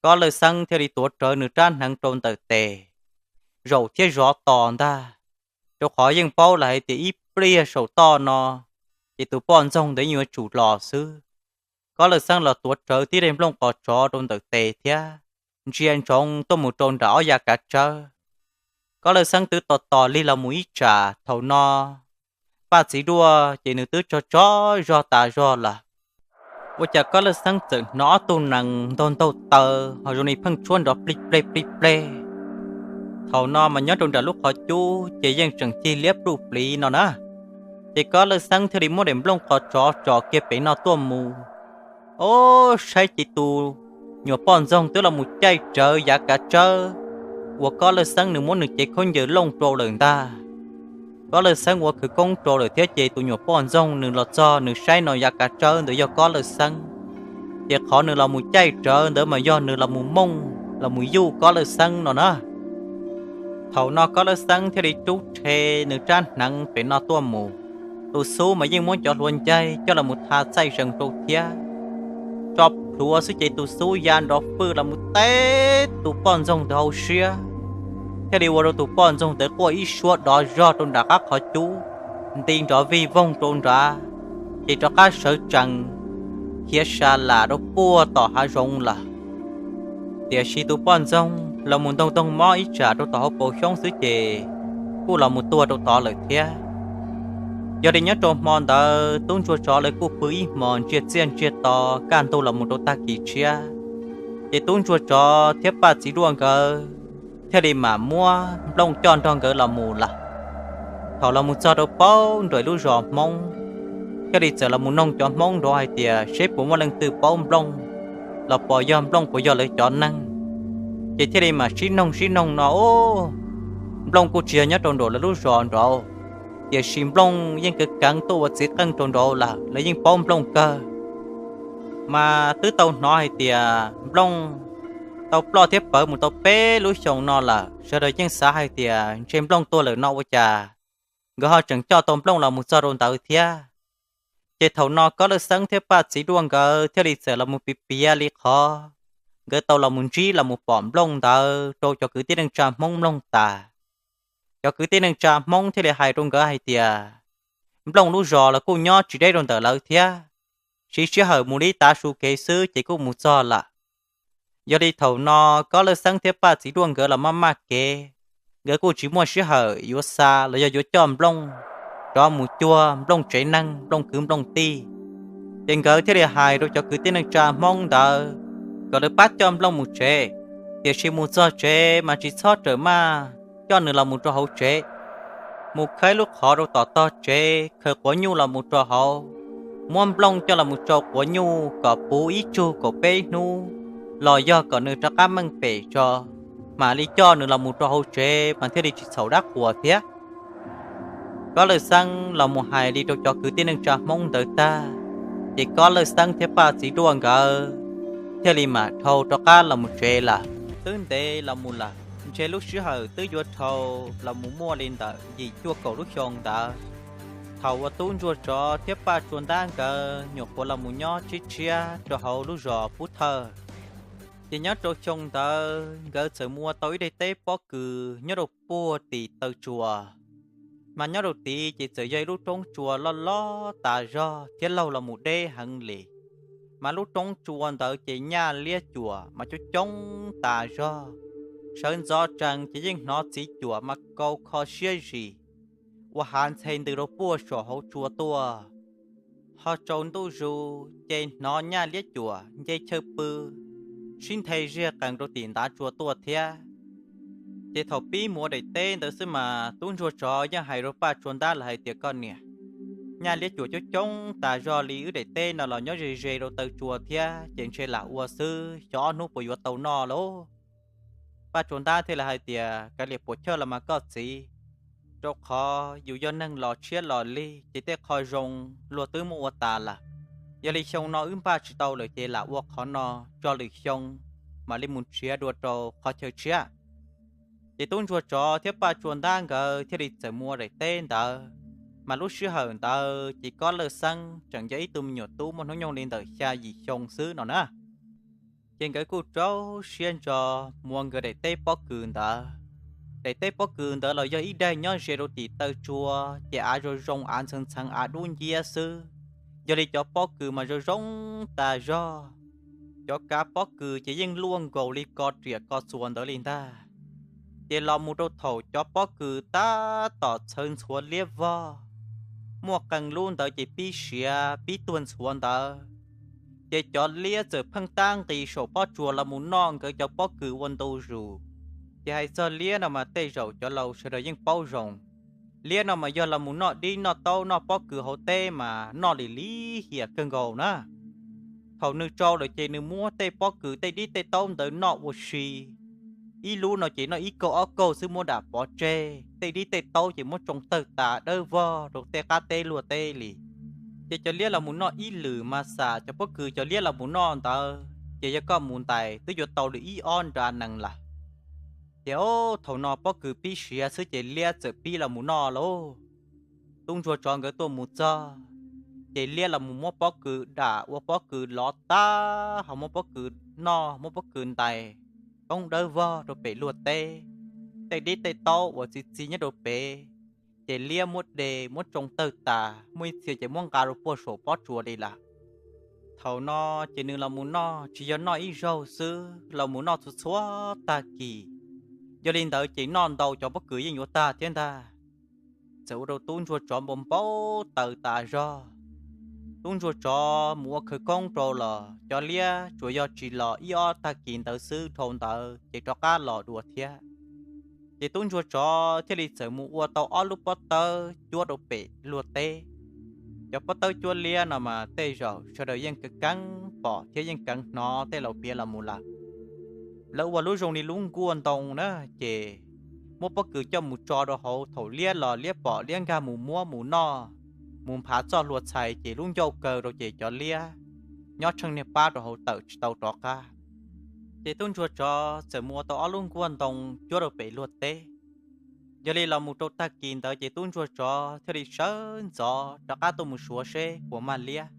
Kob Lawj Xeeb thiaj li tuav rawv nws rab hneev rau ntawm tes, zaum thiab zov tos ntag, rau qhov yeej paub lawm hais tias ib pliag saum toj no ces tus poj ntxoog ntawd yeej yuav tsum los xwb. Kob Lawj Xeeb los tuav rawv tib daim nplooj qos tsov rau ntawm tes thiab ntsia ntsoov tuaj mus rau nram ob yav kav tsawb. Kob Lawj Xeeb twb tos tos lig los mus ib tsam, thaum no Paj Txiv Duaj ces nws twb tso tso zog tas zog lawm. Ua cas Kob Lawj Xeeb txawm hnov ob tug nees ntaug ntaug taw ho zoo li pheej tshuab nrov plig pleg plig pleg. Thaum no mas nyob rau nram lub qhov cub ces yeej tseem cig liab pluj pliv no na. Ces Kob Lawj Xeeb thiaj li muab daim nplooj qos tsov tsom kiag pem no tuaj mus. Ob, saib ces tus nyuam poj ntxoog twb los mus caij rawv yav kav tsawb uas Kob Lawj Xeeb nws muab nws cev khaub ncaws looj rau lawm ntag. Kob Lawj Xeeb ua khawv koob rau lawm thiab ces tus nyuam poj ntxoog nws los txog nws saib no yav kav tsawb ntawd yog Kob Lawj Xeeb, ces qhov nws los mus caij rawv ntawd mas yog nws los mus mooj los mus yuj Kob Lawj Xeeb no na. Thaum no Kob Lawj Xeeb thiaj li rub rhe nws rab hneev pem no tuaj mus. Tus xub mas yeej muab cov hlua ncaig coj los mus tha txaij zees rau thiab. Tso plhuav xwb ces tus xub ya nrov fwj los mus teb tus poj ntxoog ntawd hauv siab, thiaj li ua rau tus poj ntxoog ntawd quaj ib suab dov zog rau nram qab qhov cub, nti nrov vij voog rau nrad, ces rov qab sawv tsees khiav sa lam rau puag tom hav zoov lawm. Tiam sis tus poj ntxoog los mus ntoog ntoog mob ib tsam rau tom hauv paus xyoob xwb ces kuj los mus tuag rau tod lawm thiab. Yog li nyob rau hmo ntawd tub ntsuag tsov lawv kuj pw ib hmos ntsiag txiaj ntsiag to kaj ntug los mus rau tag kis tshiab, ces tub ntsuag tsov thiab Paj Txiv Duaj nkawd thiaj li mam muab Nplooj coj nrog nkawd los mus lawm. Thaum los mus txog rau paub nraim lub zos Hmoob, thiaj li txawm los mus noog cov Hmoob nraud hais tias seb puas muaj leej twg paub Nplooj, los pom yog Nplooj puas yog lawv cov neeg. Ces thiaj li mam sib noog sib noog no, Nplooj kuj tsis yog nyob rau nraum lawv lub zos nraud, tiam sis Nplooj yeej kav keev tuaj ua txiv qeej rau nraud lawm, lawv yeej paub Nplooj kawg. Mas twb tau hnov hais tias Nplooj tau ploj thiab pawv mus tau peb lub xyoos no lawm, sawv daws yeej xav hais tias ntshe Nplooj tuag lawm no ua cas nkawd ho tseem coj tau Nplooj los mus txog rau ntawd thiab. Ces thaum no Kob Lawj Xeeb thiab Paj Txiv Duaj nkawd thiaj li txawm los mus piav piav li qhov nkawd tau los mus ntsib los mus pom Nplooj ntawd rau cov kwv tij neej tsa Hmoob mloog tas. Cov kwv tij neej tsa Hmoob thiaj li hais rau nkawd hais tias Nplooj lub zos los kuj nyob tsis deb rau ntawm lawv thiab, siv sij hawm mus li tav su kev xwb ces kuj mus txog lawm. Yog li thaum no Kob Lawj Xeeb thiab Paj Txiv Duaj nkawd los maj maj kev, nkawd kuj tsis muaj sij hawm yuav xa los yog yuav coj Nplooj rov mus cuag Nplooj tsev neeg, Nplooj kwv Nplooj tij. Ces nkawd thiaj li hais rau cov kwv tij neej tsa Hmoob ntawd kom lawv pab coj Nplooj mus tsev, tiam sis mus txog tsev mas tsis txhob rawm maj coj nws los mus rau hauv tsev. Mus khawb lub qhov rau tom tog tsev, khaws quav nyuj los mus rau hauv, muab Nplooj coj los mus tsau quav nyuj kom puv ib tsug kaum peb hnub, los yog kom nws rov qab meej pem tso, mam li coj nws los mus rau hauv tsev mas thiaj li tsis txhaum dab quas thiab. Kob Lawj Xeeb los mus hais li rau cov kwv tij neej tsa Hmoob ntawd tag, ces Kob Lawj Xeeb thiab Paj Txiv Duaj nkawd thiaj li mam dhau rov qab los mus tsev lawm. Twb ntev los mus lawm, ntshe lub sij hawm twb yuav dhau los mus muaj li ntawm yim cuaj kaum lub xyoo ntawd, thaum uas Tub Ntsuag Tsov thiab Paj Tsua Ntab nkawd nyuam qhuav los mus nyob tshiab tshiab rau hauv lub zos Pub Thawj. Ces nyob rau xyoo ntawd nkawd txawm mus ua tau ib daim teb pob kws nyob rau puag tim taw tsua, mas nyob rau tid ces txawm yog ib lub roob tsua loj loj tas zog thiab laug los mus deb heev li. Mas lub roob tsua ntawd ces nyaj liab cuam mas coob coob tas zog, sawv ntxov tsees ces yeej hnov txiv cuam mas kau kho siab zis ua hav ntxhe ntws rau puag saum hauv tsua tuaj. Ho tsaus ntuj zus ces hnov nyaj liab cuam nce chaw pw sib nthe ziag qees rau tim ntav tsua tuaj thiab. Ces thaum pib mus ua daim teb ntawd xwb mas Tub Ntsuag Tsov yeej hais rau Paj Tsua Ntab lawm hais tias, Koj niam, nyaj liab cuam coob coob tas zog li, wb daim teb no los nyob ze ze rau taw tsua thiab, ces ntshe lam ua xwb, xyov ob hnub puas yuav tau noj lauj. Paj Tsua Ntab thiaj li hais tias, Kav liam puas chawj los mas koj txiv, rau qhov yus yog neeg los tshiab los lig ces tej qho zoo luag twb muab ua tas lawm. Yog li xyoo no wb npaj tsis tau lawm ces lam ua qhov no tso lwm xyoo mam li mus nrhiav dua rau qhov chaw tshiab. Ces Tub Ntsuag Tsov thiab Paj Tsua Ntab nkawd thiaj li txawm mus ua daim teb ntawd. Mas lub sij hawm ntawd ces Kob Lawj Xeeb tseem yog ib tug me nyuam tub muaj hnub nyoog li ntawm xya yim xyoo xwb no na. Ces nkawd kuj rau siab ntso mus ua nkawd daim teb pob kws ntawd. Daim teb pob kws ntawd los yog ib daim nyob ze rau tim taw tsua, ces av zoo zoo, av ntxheev ntxheev, av dub nciab xwb. Yog li cov pob kws mas zoo zoo tas zog, cov kav pob kws ces yeej luaj nkaus li ko riam ko txuas ntawd li ntag. Ces los mus rau thaum cov pob kws tab tom txhawv ntxhuav liab vog, muaj qee lub ntawd ces pib siav pib tuag ntxhuav ntawd, ces cov liab txawm pheej tab nqis saum pob tsuas los mus noj nkawd cov pob kws ua ntu zus. Ces hais txog liab no mas tej zaum cov laus sawv daws yeej paub zoo. Liab no mas yog los mus noj dib noj taub noj pob kws hauv teb mas noj li lim hiam kawg nkaus na. Thaum nws tsau lawm ces nws muab tej pob kws tej dib tej taub ntawd noj ua si. Ib lub no ces noj ib kaug ob kaug xwb muab dam pov tseg, tej dib tej taub ces muab tsoo tawg tas dawb vog rau tej qab teb luag teb li. Ces cov liab los mus noj ib lwm mas xam cov pob kws cov liab los mus noj ntawd ces yog koj mus ntais twb yuav tau li ib ob nra nees lawm. Ces thaum no pob kws pib siav xwb ces liab txawm pib los mus noj lauj. Tub Ntsuag Tsov nkawd tuaj mus txog, ces liab los mus muab pob kws dam ua pob kws lov tag, ho muab pob kws noj muab pob kws ntais poob dawb vog rau pem luag teb. Tej dib tej taub uas txi txiv nyob rau pem, ces liab muab de muab tsoo tawg tas, muaj ib txhia ces muab nqa rau puag saum pob tsuas li lawm. Thaum no ces nws los mus noj tsis yog noj ib zaug xwb, los mus noj txhua txhua tag kis. Yog li ntawd ces noj ntau cov pob kws yeej yuav tag thiab ntag. Txawm ua rau Tub Ntsuag Tsov npau npau taws tas zog. Tub Ntsuag Tsov mus ua khawv koob rau los cov liab tsuas yog tsis los ib ob tag kis ntawd xwb, dhau ntawd ces rov qab los dua thiab. Ces Tub Ntsuag Tsov thiaj li txawm mus ua tau ob lub pob tawb cuab rau pem luag teb. Cov pob tawb cuab liab no mas tej zaum sawv daws yeej keev pom thiab yeej keev hnov tej laus piav los mus lawm. Lawv ua lub zoo li lub nkuaj ntoo na, ces muab pob kws coj mus tso rau hauv, thaum liab los liab pom liab nkag mus muab mus noj, mus nphav txoj hlua txhais ces lub ncauj kaw rau ces cov liab nyob tsheej niag pab rau hauv tawm tsis tau rov qab. Ces Tub Ntsuag Tsov txawm mus ua tau ob lub nkuaj ntoo cuab rau pem luag teb. Yog li los mus rau tag kis ntawd ces Tub Ntsuag Tsov thiaj li sawv ntxov rov qab tuaj mus suav seb puas mag liab.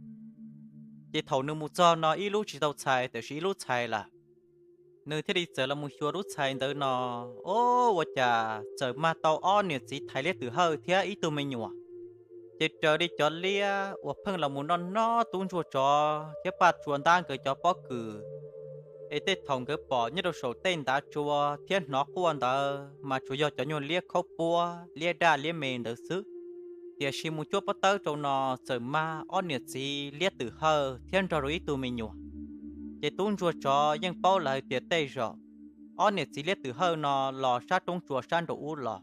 Ces thaum nws mus txog no ib lub tsis tau txhais tiam sis ib lub txhais lawm. Nws thiaj li txawm los mus xyuas lub txhais ntawd no, o, ua cas txawm mag tau ob niam txiv thaiv liab twm hawj thiab ib tug me nyuam. Ces raws li cov liab uas pheej los mus noj noj tub ntsuag tsov thiab Paj Tsua Ntab nkawd cov pob kws, es tej thaum nkawd pom nyob rau saum tej ntav tsua thiab hnov quaj ntawd mas tsuas yog cov nyuag liab khaub puab, liab daj liab me ntawd xwb. Tiam sis mus cuaj pob tawb rau no txawm mag ob niam txiv liab twm hawj thiab nrog rau ib tug me nyuam. Ces tub ntsuag tsov yeej paub lawm hais tias tej zaum ob niam txiv liab twm hawj no los sab roob tsua sab nraum ub los.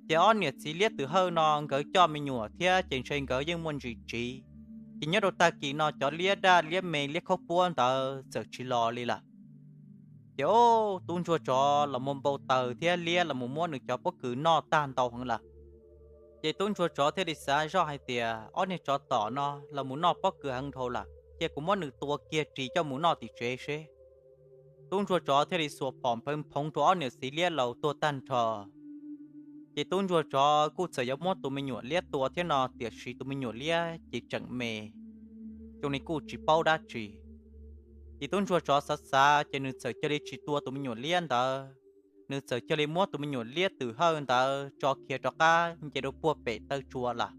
Ces ob niam txiv liab twm hawj no nkawd coj me nyuam thiab ces ntshe nkawd yeej muaj ntsis tsiv. Ces nyob rau tag kis no cov liab daj liab me liab khaub puab ntawd txawm tsis los li lawm. Ces tub ntsuag tsov los mus npau taws thiab liab los mus muab nws cov pob kws noj tag ntau heev lawm. Ces tub ntsuag tsov thiaj li xav zoj hais tias ob niag tsov tom no los mus noj pob kws heev dhau lawm, cia kuv muab nws tua kiag ris coj mus noj tim tsev seb. Tub ntsuag tsov thiaj li xuas phom nphawv nphoov rau ob niam txiv liab laus tuag tag nrho. Ces tub ntsuag tsov kuj txawm yuav muab tus me nyuam liab tua thiab no tiam sis tus me nyuam liab ces tseem me, zoo li kuj tsis paub dab tsi. Ces tub ntsuag tsov xav xav ces nws txawm cia li tsis tua tus me nyuam liab ntawd, nws txawm cia li muab tus me nyuam liab twm hawj ntawd tso khiav rov qab nce rau puag pem taw tsua lawm.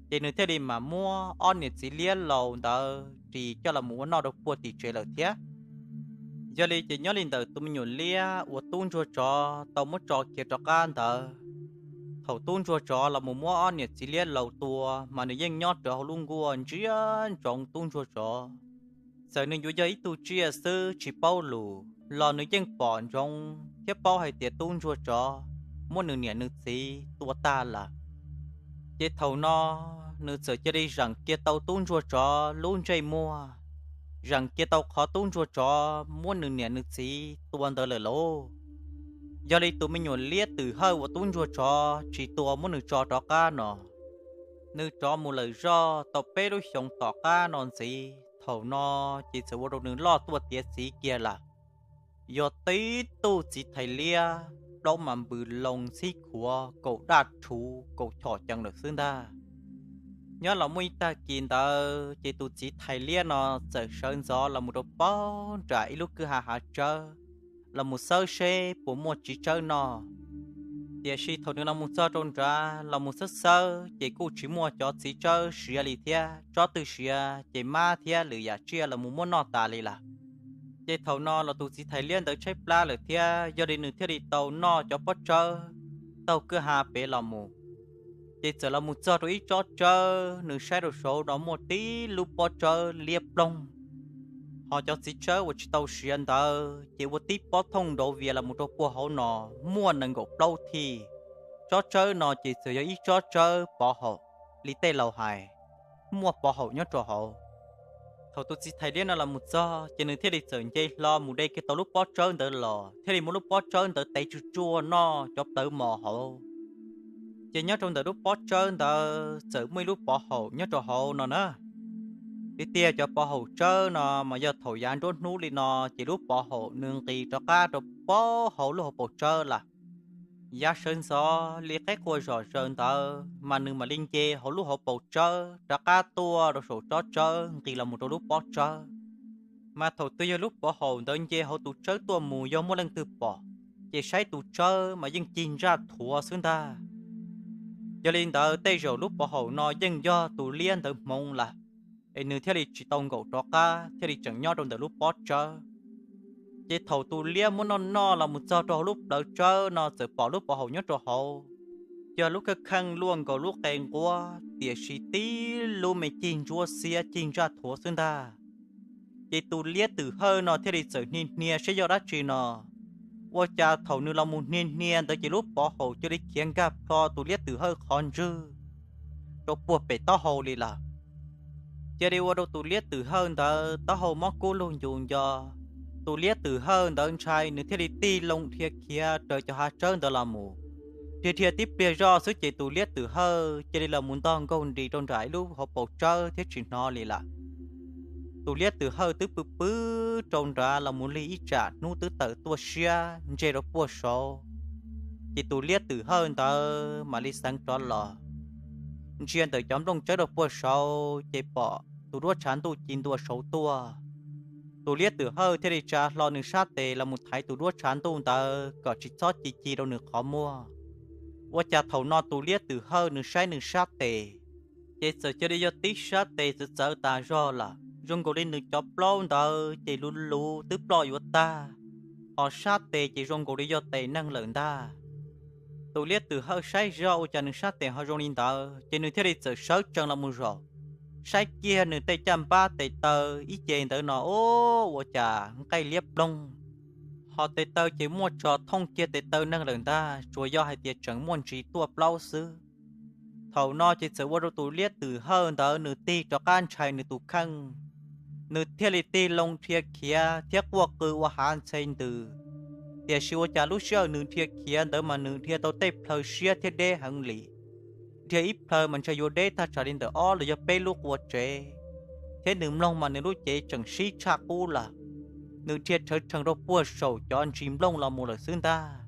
Ces nws thiaj li mam muab ob niam txiv liab laus ntawd ris coj los mus ua noj rau puag tim tsev lawm thiab. Yog li ces nyob li ntawm tus me nyuam liab uas tub ntsuag tsov tau muab tso khiav rov qab ntawd, thaum tub ntsuag tsov los mus muab ob niam txiv liab laus tua mas nws yeej nyob rawv hauv lub nkuaj ntsia ntsoov tub ntsuag tsov. Txawm nws yuav yog ib tug tsiaj xwb tsis paub lus los nws yeej pom ntsoov thiab paub hais tias tub ntsuag tsov muab nws niam nws txiv tua tag lawm. Ces thaum no nws txawm cia li zeem kiag tau tub ntsuag tsov lub ntsej muag, zeem kiag tau qhov tub ntsuag tsov muab nws niam nws txiv tua ntawd lawm lauj. Yog li tus me nyuam liab twm hawj uas tub ntsuag tsov tsis tua muab nws tso rov qab no, nws rov mus lawm zoj tau peb lub xyoos tom qab no ntxiv, thaum no ces txawm ua rau nws loj tuaj tiav txiv kiag lawm. Yog tib tug txiv thais liab plaub mas npws loo ntxhib khuav kaum daj rhuv kaum chom cees lawm xwb ntag. Nyob los muaj ib tag kis ntawd ces tus txiv thais liab no txawm sawv ntxov los mus rau pem nram ib lub kwj ha hav tsawb, los mus xawb seb puas muaj txiv tsawb noj. Tiam sis thaum nws los mus txog rau nrad los mus xawb xawb ces kuj tsis muaj cov txiv tsawb siav li thiab, tsob twg siav ces mab thiab lwm yam tsiaj los mus muab noj tas li lawm. Ces thaum no los tus txiv thais liab ntawd tshaib plab lawm thiab, yog li nws thiaj li tau noj cov pob tsawb taug kwj ha pem los mus. Ces txawm los mus txog rau ib tsob tsawb, nws saib rau saud no muaj tib lub pob tsawb liab ploog, ho cov txiv tsawb uas tsis tau siav ntawd ces ua tib pob thooj nrauv vias los mus rau puag hauv no muaj nees nkaum plaub thij. Tsob tsawb no ces txawm yog ib tsob tsawb pov haum, li tej laus hais, muaj pov haum nyob rau hauv. Thaum tus txiv thais liab no los mus txog ces nws thiaj li txawm nce hlo mus de kiag tau lub pob tsawb ntawd los thiaj li muab lub pob tsawb ntawd tev tsuj tsuaj noj cov plawv mos hauv. Ces nyob rau ntawm lub pob tsawb ntawd txawm muaj ib lub pov haum nyob rau hauv no na. Tiag tiag cov pov haum tsawb no mas yog thaum yav nruab hnub li no ces lub pov haum nws nqis rov qab rau pem hauv lub hauv paus tsawb lawm. Yav sawv ntxov li qaib qua zom zaws ntawd mas nws mam li nce hauv lub hauv paus tsawb rov qab tuaj rau saum tsob tsawb nqis los mus rau lub pob tsawb. Mas thaum twg yog lub pov haum ntawd nce hauv tus tsawb tuaj mus yog muaj leej twg pom, ces saib tus tsawb mas yeej cig ntsaj thuav xwb ntag. Yog li ntawd tej zaum lub pov haum no yeej yog tus liab ntawd hmoov lawm, es nws thiaj li tsis tau nkaum rov qab thiaj li tseem nyob rau ntawm lub pob tsawb. Ces thaum tus liab muab noj noj los mus txog rau hauv lub plawv tsawb no txawm pom lub pov haum nyob rau hauv, yog lub kheej kheej luaj nkaus lub qe nquab tiam sis tib lub me cig ntsuab xiab cig ntsaj thuav xwb ntag. Ces tus liab twm hawj no thiaj li txawm hnia hnia seb yog dab tsi no. Ua cas thaum nws los mus hnia hnia ntawd ces lub pov haum cia li khiav nkag plho tus liab twm hawj qhov ntswg rau puag pem taub hau li lawm. Cia li ua rau tus liab twm hawj ntawd taub hau mob kub lug ncus nco. Tus liab twm hawj ntawd ntshai nws thiaj li tig loo dhia khiav raws cov hav tsawb ntawd los mus. Dhia dhia tib pliag zoj xwb ces tus liab twm hawj cia li los mus ntog nkaug nris rau nram ib lub hauv paus tsawb thiab tsis hnov li lawm. Tus liab twm hawj twb pw pw rau nrad los mus lig ib tsam hnub twb tawm tuaj siab ntsia rau puag saud. Ces tus liab twm hawj ntawd mam li xeev rov los, ntsia ntawm cov nplooj tsawb rau puag saud ces pom tus duab tshav ntuj ci ntua saud tuaj. Tus liab twm hawj thiaj li tsa hlo nws sab tes los mus thaiv tus duab tshav ntuj ntawd kom tsis txhob ci ci rau nws qhov muag. Ua cas thaum no tus liab twm hawj nws saib nws sab tes, Ces txawm cia li yog tib sab tes txawv txawv tas zog lawm, zoo nkaus li nws cov plaub ntawd ces luv luv twb ploj yuav tag, ho sab tes ces zoo nkaus li yog tes neeg lawm ntag. Tus liab twm hawj saib zog ua cas nws sab tes ho zoo li ntawd ces nws thiaj li txawm sawv tsees los mus zaum, saib kiag nws tej caj npab tes taw ib ce ntawd no, ua cas nqaij liab ploog, ho tes taw ces muaj tso thooj kiag tes taw neeg lawm ntag, tsuas yog hais tias tseem muaj ntsis tuaj plaub xwb. Thaum no ces txawm ua rau tus liab twm hawj ntawd nws tig rov qab ntshai nws tus kheej, nws thiaj li tig loo dhia khiav thiab quaj qw ua hav ntxhe ntws. Tiam sis ua cas lub sij hawm nws dhia khiav ntawd mas nws dhia tau tej plhaw siab thiab deb heev li, dhia ib plhaw mas ntshe yuav deb tag tsam li ntawm ob los yog peb lub qua tsev, thiab nws mloog mas nws lub cev tseem sib tshaj qub lawm. Nws dhia rhawv rhees rau puag saum cov ntsis nplooj los mus lawm xwb ntag.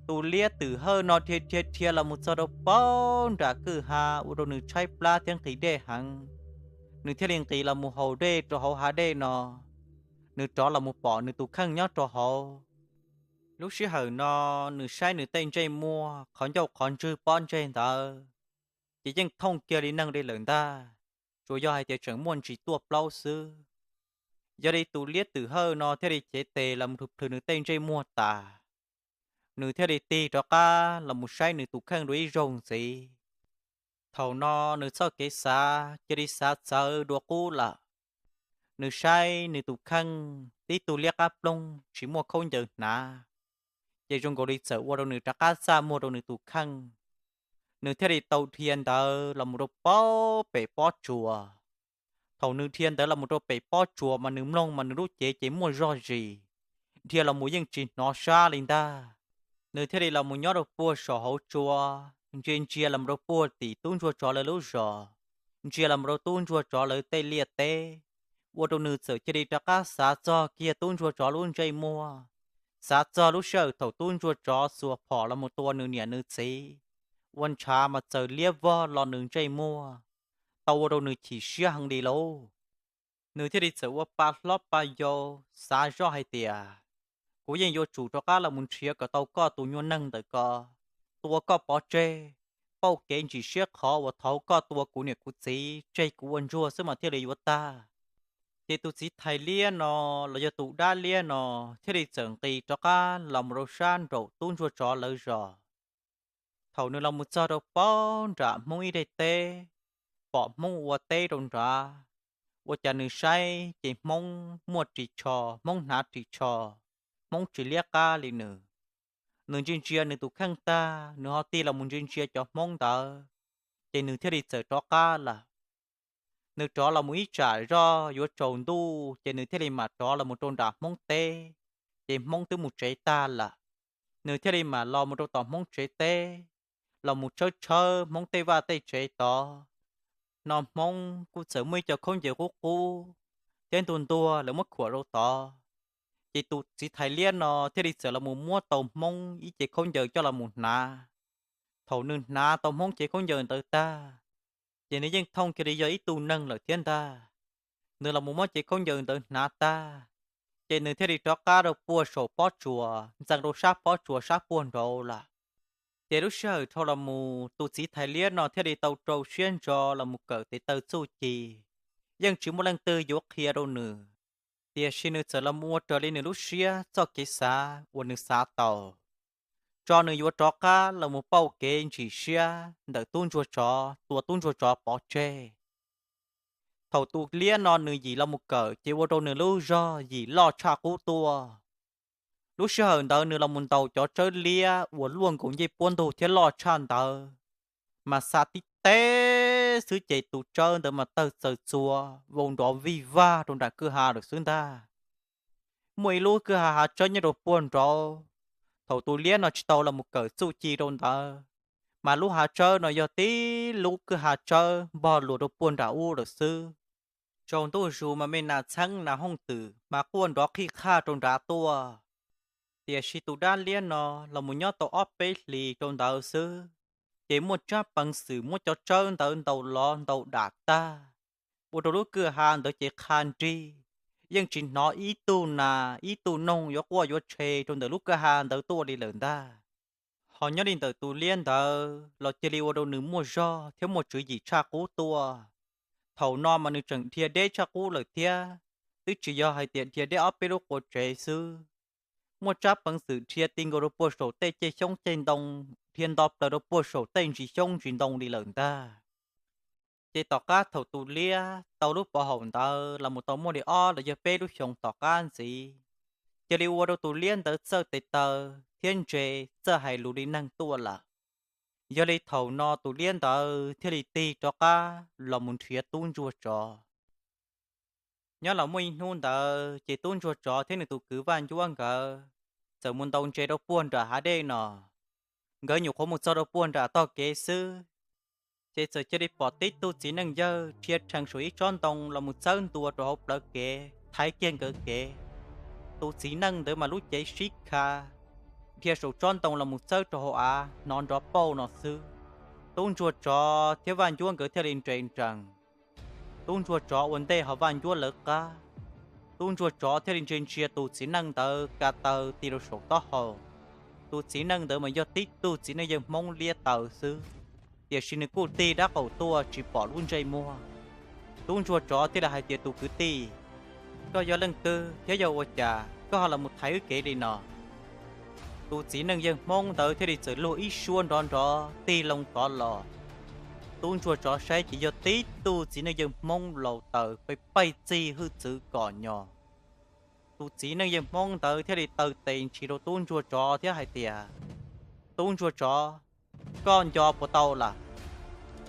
Tus liab twm hawj no dhia dhia dhia los mus txog rau paub nram kwj ha ua rau nws tshaib plab thiab nqhis dej heev. Nws thiaj li nqis los mus haus dej rau hauv hav dej no, nws rov los mus pom nws tus kheej nyob rau hauv. Lub sij hawm no nws saib nws tej ntsej muag qhov ncauj qhov ntswg pob ntseg ntawd ces yeej thooj kiag li neeg li lawm ntag, tsuas yog hais tias tseem muaj ntsis tuaj plaub xwb. Yog li tus liab twm hawj no thiaj li cev tes los mus plhws plhws nws tej ntsej muag tas, nws thiaj li tig rov qab los mus saib nws tus kheej dua ib zaug ntxiv. Thaum no nws txoj kev xav cia li xav txawv dua qub lawm. Nws saib nws tus kheej tib tug liab qab ploog tsis muaj khaub ncaws hnav, ces zoo nkaus li txawm ua rau nws rov qab txaj muag rau nws tus kheej. Nws thiaj li tau dhia ntawd los mus rau paub pem pob tsuas. Thaum nws dhia ntawd los mus rau pem pob tsuas mas nws mloog mas nws lub cev ces muaj zog zis, dhia los mus yeej tsis hnov sab li ntag. Nws thiaj li los mus nyob rau puag saum hauv tsua, ntsia ntsia los mus rau puag tim tub ntsuag tsov lawv lub zos, ntsia los mus rau tub ntsuag tsov lawv tej liaj teb, ua rau nws txawm cia li rov qab xav txog kiag tub ntsuag tsov lub ntsej muag, xav txog lub sij hawm thaum tub ntsuag tsov xuas phom los mus tua nws niam nws txiv, ua ntshav mas txawm liab vog los nws ntsej muag, tau ua rau nws chim siab heev li lauj. Nws thiaj li txawm ua pa hlob pa yau, xav zoj hais tias, kuv yeej yuav tsum rov qab los mus nrhiav kom tau koj tus nyuag neeg ntawm ko, tua koj pov tseg, pauj kev ntsim siab qhov uas thaum koj tua kuv niam kuv txiv tseg kuv ua ntsuag xwb mas thiaj li yuav tag. Ces tus txiv thais liab no los yog tus dab liab no thiaj li txawm nqis rov qab los mus rau sab nraum tub ntsuag tsov lawv zos. Thaum nws los mus txog rau paub nram Hmoob ib daim teb, pom Hmoob ua teb rau nrad, ua cas nws saib ces Hmoob muaj ris tsho, Hmoob hnav ris tsho, Hmoob tsis liab qab li nws. Nws ntsia ntsia nws tus kheej tag, nws ho tig los mus ntsia ntsia cov Hmoob ntawd, ces nws thiaj li txawm rov qab lawm. Nws rov los mus ib tsam zoj yuav tsaus ntuj ces nws thiaj li mam rov los mus rau nram Hmoob teb, ces Hmoob twb mus tsev tag lawm. Nws thiaj li mam los mus rau tom Hmoob tsev teb, los mus tshawb tshawb Hmoob tej vaj tej tsev tod. No Hmoob kuj txawm muaj ib co khaub ncaws qub qub thiab ntuag ntuag lawv muab khuam rau tod. Ces tus txiv thais liab no thiaj li txawm los mus muab tau Hmoob ib cev khaub ncaws coj los mus hnav. Thaum nws hnav tau Hmoob cev khaub ncaws ntawd tag, ces nws yeej thooj kiag li yog ib tug neeg lawm thiab ntag. Nws los mus muab cev khaub ncaws ntawd hnav tag, ces nws thiaj li rov qab rau puag saum pob tsuas, ntxeev rau sab pob tsuas sab puag nraud lawm. Ces lub sij hawm dhau los mus tus txiv thais liab no thiaj li tau rau siab ntso los mus kawm tes taw txuj ci, yeej tsis muaj leej twg yuav qhia rau nws. Tiam sis nws txawm los mus ua raws li nws lub siab txoj kev xav uas nws xav tau, tso nws yuav rov qab los mus pauj kev ntsim siab ntawm tub ntsuag tsov, tua tub ntsuag tsov pov tseg. Thaum tus liab no nws yim los mus kawm ces ua rau nws lub zog yim loj tshaj qub tuaj. Lub sij hawm ntawd nws los mus ntaus cov tsawb liab uas luaj nkaus ncej puab ntug thiab loj tshaj ntawd, mas xa tib teb xwb ces tus tsawb ntawd mas tawg txaws txua vau nrov vij vag rau nram kwj ha lawm xwb ntag. Muaj ib lub kwj ha hav tsawb nyob rau puag nraud. Thaum tus liab no tsis tau los mus kawm txuj ci rau ntawd, mas lub hav tsawb no yog tib lub kwj ha tsawb npog luas rau puag nram ub lawm xwb. Tsaus ntuj zus mas me nas txheeb nas hooj twm mas quaj nrov qhij qhaj rau nrad tuaj. Tiam sis tus dab liab no los mus nyob tau ob peb hlis rau ntawd xwb, ces muaj tsab peev xwm muab cov tsawb ntawd ntaus lov ntaus dam tag, ua rau lub kwj ha ntawd ces qha nrig, yeej tsis hnov ib tug nas ib tug noog yuav quaj yuav tshe rau ntawm lub kwj ha ntawd tuaj li lawm ntag. Ho nyob li ntawm tus liab ntawd los cia li ua rau nws muaj zog thiab muaj tswv yim tshaj qub tuaj. Thaum no mas nws tseem dhia deb tshaj qub lawm thiab, twb tsis yog hais tias dhia deb ob peb lub qua tsev xwb, muaj tsab peev xwm dhia ti nkaus rau puag saum tej ceg xyoob ceg ntoo, dhia nto plaws rau puag saum tej ntsis xyoob ntsis ntoo li lawm ntag. Ces tom qab thaum tus liab tau lub pov haum ntawd los mus tau muaj li ob los yog peb lub xyoos tom qab ntxiv, cia li ua rau tus liab ntawd txawj tes taw thiab ntse, txawj hais lus li neeg tuaj lawm. Yog li thaum no tus liab ntawd thiaj li tig rov qab los mus nrhiav tub ntsuag tsov. Nyob los muaj ib hnub ntawd ces tub ntsuag tsov thiab nws tus kwv Vaj Ncuab nkawd txawm mus ntaus ntses rau puag nram hav dej no. Nkawd nyuam qhuav mus txog rau puag nram tog kev xwb, ces txawm cia li pom tib tug txiv neej yawg dhia rhees saum ib tsob ntoo los mus txawb ntua rau hauv plawv kev thaiv kiag nkawd kev. Tus txiv neej ntawd mas lub cev sib kha, dhia saum tsob ntoo los mus txawb rau hauv av hnov nrov pauj no xwb. Tub ntsuag tsov thiab Vaj Ncuab nkawd thiaj li nres nrees. Tub ntsuag tsov ua ntej ho Vaj Ncuab lawv qab. Tub ntsuag tsov thiaj li ntsia ntsia tus txiv neej ntawd ka taw ti rau saum taub hau. Tus txiv neej ntawd mas yog tib tug txiv neej yawg Hmoob liab taw xwb, tiam sis nws kuj tig dab qaum tuaj tsis pom lub ntsej muag. Tub ntsuag tsov thiaj li hais tias, Tus kwv tij, koj yog leej twg thiab yog ua cas koj ho los mus thaiv wb kev li no? Tus txiv neej yawg Hmoob ntawd thiaj li txawm luag ib suab nrov nrov tig loo tod los. Tub ntsuag tsov saib ces yog tib tug txiv neej yawg Hmoob laus taws peb paij txig hwj txwv kom nyo. Tus txiv neej yawg Hmoob ntawd thiaj li taw tes ntshis rau tub ntsuag tsov thiab hais tias, Tub ntsuag tsov, koj nco puas tau lawm?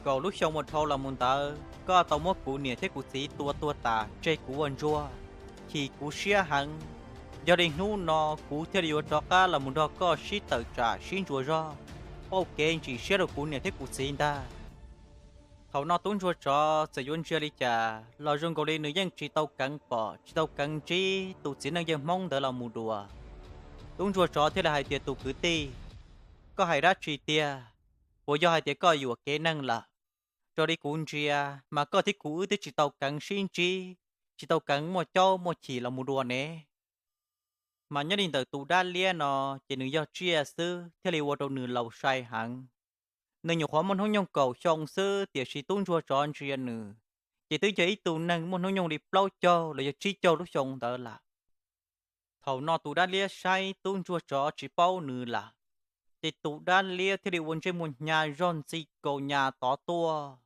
Kaum lub xyoo mus dhau los mus ntawd koj tau muab kuv niam thiab kuv txiv tua tuag tas tseg kuv ua ntsuag, chim kuv siab heev. Yog li hnub no kuv thiaj li yuav rov qab los mus nrog koj sib tawm tsam sib ntsuas zog, pauj kev ntsim siab rau kuv niam thiab kuv txiv ntag. Thaum no tub ntsuag tsov txawm yuav ntsia li cas los zoo nkaus li nws yeej tsis tau keev pom tsis tau keev ntsib tus txiv neej yawg Hmoob ntawd los mus dua. Tub ntsuag tsov thiaj li hais tias, Tus kwv tij, koj hais dab tsi tiag? Puas yog hais tias koj yuam kev neeg lawm? Raws li kuv ntsia mas koj thiab kuv wb twb tsis tau keev sib ntsib, tsis tau keev muaj caub muaj chim los mus dua ne. Mas nyob li ntawm tus dab liab no, ces nws yog tsiaj xwb thiaj li ua rau nws laus sai heev. Nws nyuam qhuav muaj hnub nyoog kaum xyoo xwb, tiam sis tub ntsuag tsov ntsia nws, ces twb yog ib tug neeg muaj hnub nyoog li plaub caug los yog tsib caug lub xyoo ntawd lawm. Thaum no tus dab liab saib tub ntsuag tsov tsis paub nws lawm, ces tus dab liab thiaj li ua ntsej muag hnyav zog ntxi kaus nyas tod tuaj.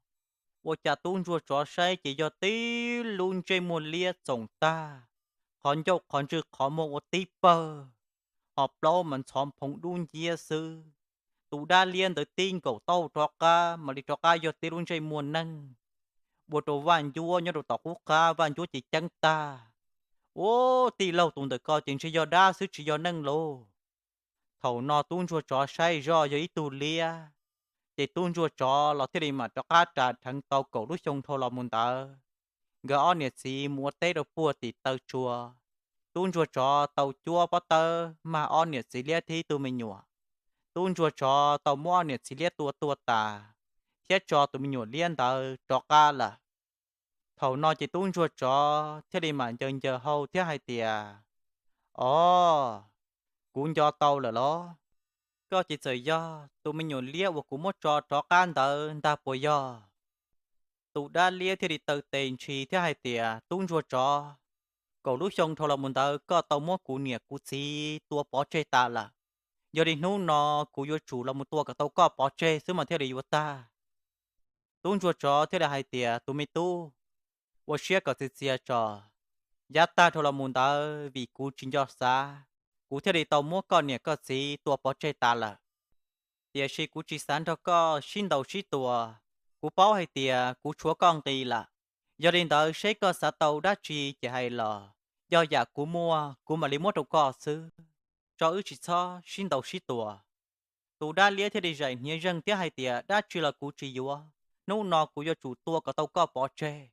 Ua cas tub ntsuag tsov saib ces yog tib lub ntsej muag liab txoom tag, qhov ncauj qhov ntswg qhov muag ua tib pawg, ho plaub mas ntxhov phoov dub nciab xwb. Tus dab liab ntawd tib nkaus taub hau rov qab mam li rov qab yog tib lub ntsej muag neeg. Ua rau Vaj Ncuab nyob rau tom qub qab, Vaj Ncuab ces ceeb tag, Ua, tij laug, tus ntawm ko ces ntshe yog dab xwb tsis yog neeg lauj. Thaum no tub ntsuag tsov saib zoj yog ib tug liab, ces tub ntsuag tsov los thiaj li mam rov qab ras dheev tau kaum lub xyoo dhau los mus ntawd. Nkawd ob niam txiv mus ua teb rau puag tim taw tsua. Tub ntsuag tsov tau cuab pob tawb mag ob niam txiv liab thiab ib tug me nyuam. Tub ntsuag tsov tau muab ob niam txiv liab tua tuag tas, thiab tso tus me nyuam liab ntawd rov qab lawm. Thaum no ces tub ntsuag tsov thiaj li mam ncaws ncaws hau thiab hais tias, Os, kuv nco tau lawm los? Koj ces txawm yog tus me nyuam liab uas kuv muab tso rov qab ntawd ntag puas yog? Tus dab liab thiaj li taw tes ntshis thiab hais tias, Tub ntsuag tsov, kaum lub xyoo dhau los mus ntawd koj tau muab kuv niam kuv txiv tua pov tseg tas lawm. Yog li hnub no kuv yuav tsum los mus tua kom tau koj pov tseg xwb mas thiaj li yuav tag. Tub ntsuag tsov thiaj li hais tias, Tus me tub, ua siab kom txias txias tso. Yav tag dhau los mus ntawd vim kuv tsis nco xav, kuv thiaj li tau muab koj niam koj txiv tua pov tseg tas lawm. Tiam sis kuv tsis xav nrog koj sib ntaus sib tua, kuv paub hais tias kuv tshuav koj nqi lawm. Yog li ntawd seb koj xav tau dab tsi ces hais los, yog yam kuv muaj kuv mam li muab rau koj xwb, tso wb tsis txhob sib ntaus sib tua. Tus dab liab thiaj li zaim hniav zeeg thiab hais tias, Dab tsi los kuv tsis yuav, hnub no kuv yuav tsum tua kom tau koj pov tseg.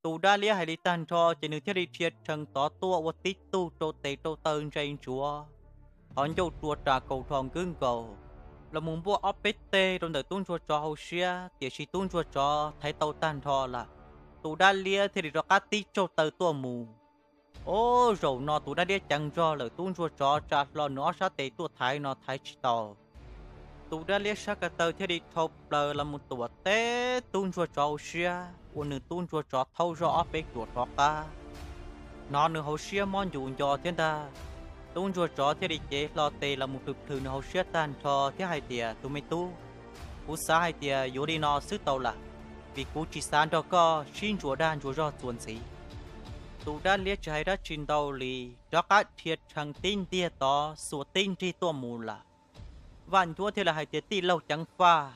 Tus dab liab hais li tag nrho ces nws thiaj li dhia rhees tod tuaj ua tib tug rau tes rau taw ntsei ntsuav, qhov ncauj rua ras kaus dhos nkwb nkaus, los mus npuaj ob peb teg rau ntawm tub ntsuag tsov hauv siab, tiam sis tub ntsuag tsov thaiv tau tag nrho lawm. Tus dab liab thiaj li rov qab tib tsaug taw tuaj mus. Ob zaug no tus dab liab ceev zog lawm, tub ntsuag tsov tsa hlo nws ob sab tes tuaj thaiv no thaiv tsis tau. Tus dab liab sab ko taw thiaj li dhau plaws los mus tuam teb tub ntsuag tsov hauv siab uas nws tub ntsuag tsov thaub zoj ob peb ruam rov qab. Hnov nws hauv siab mob ncus nco thiab ntag. Tub ntsuag tsov thiaj li cev hlo tes los mus plhws plhws nws hauv siab tag nrho thiab hais tias, tus me tub, kuv xav hais tias yuav li no xwb tau lawm, vim kuv tsis xav nrog koj sib ntsuas dag ntsuas zog txuas ntxiv. Tus dab liab tsis hais dab tsi ntau li, rov qab dhia rhees tib ntiag tod xuas tib nrig tuaj mus lawm. Vaj Ncuab thiaj li hais tias, tij laug ceev faj.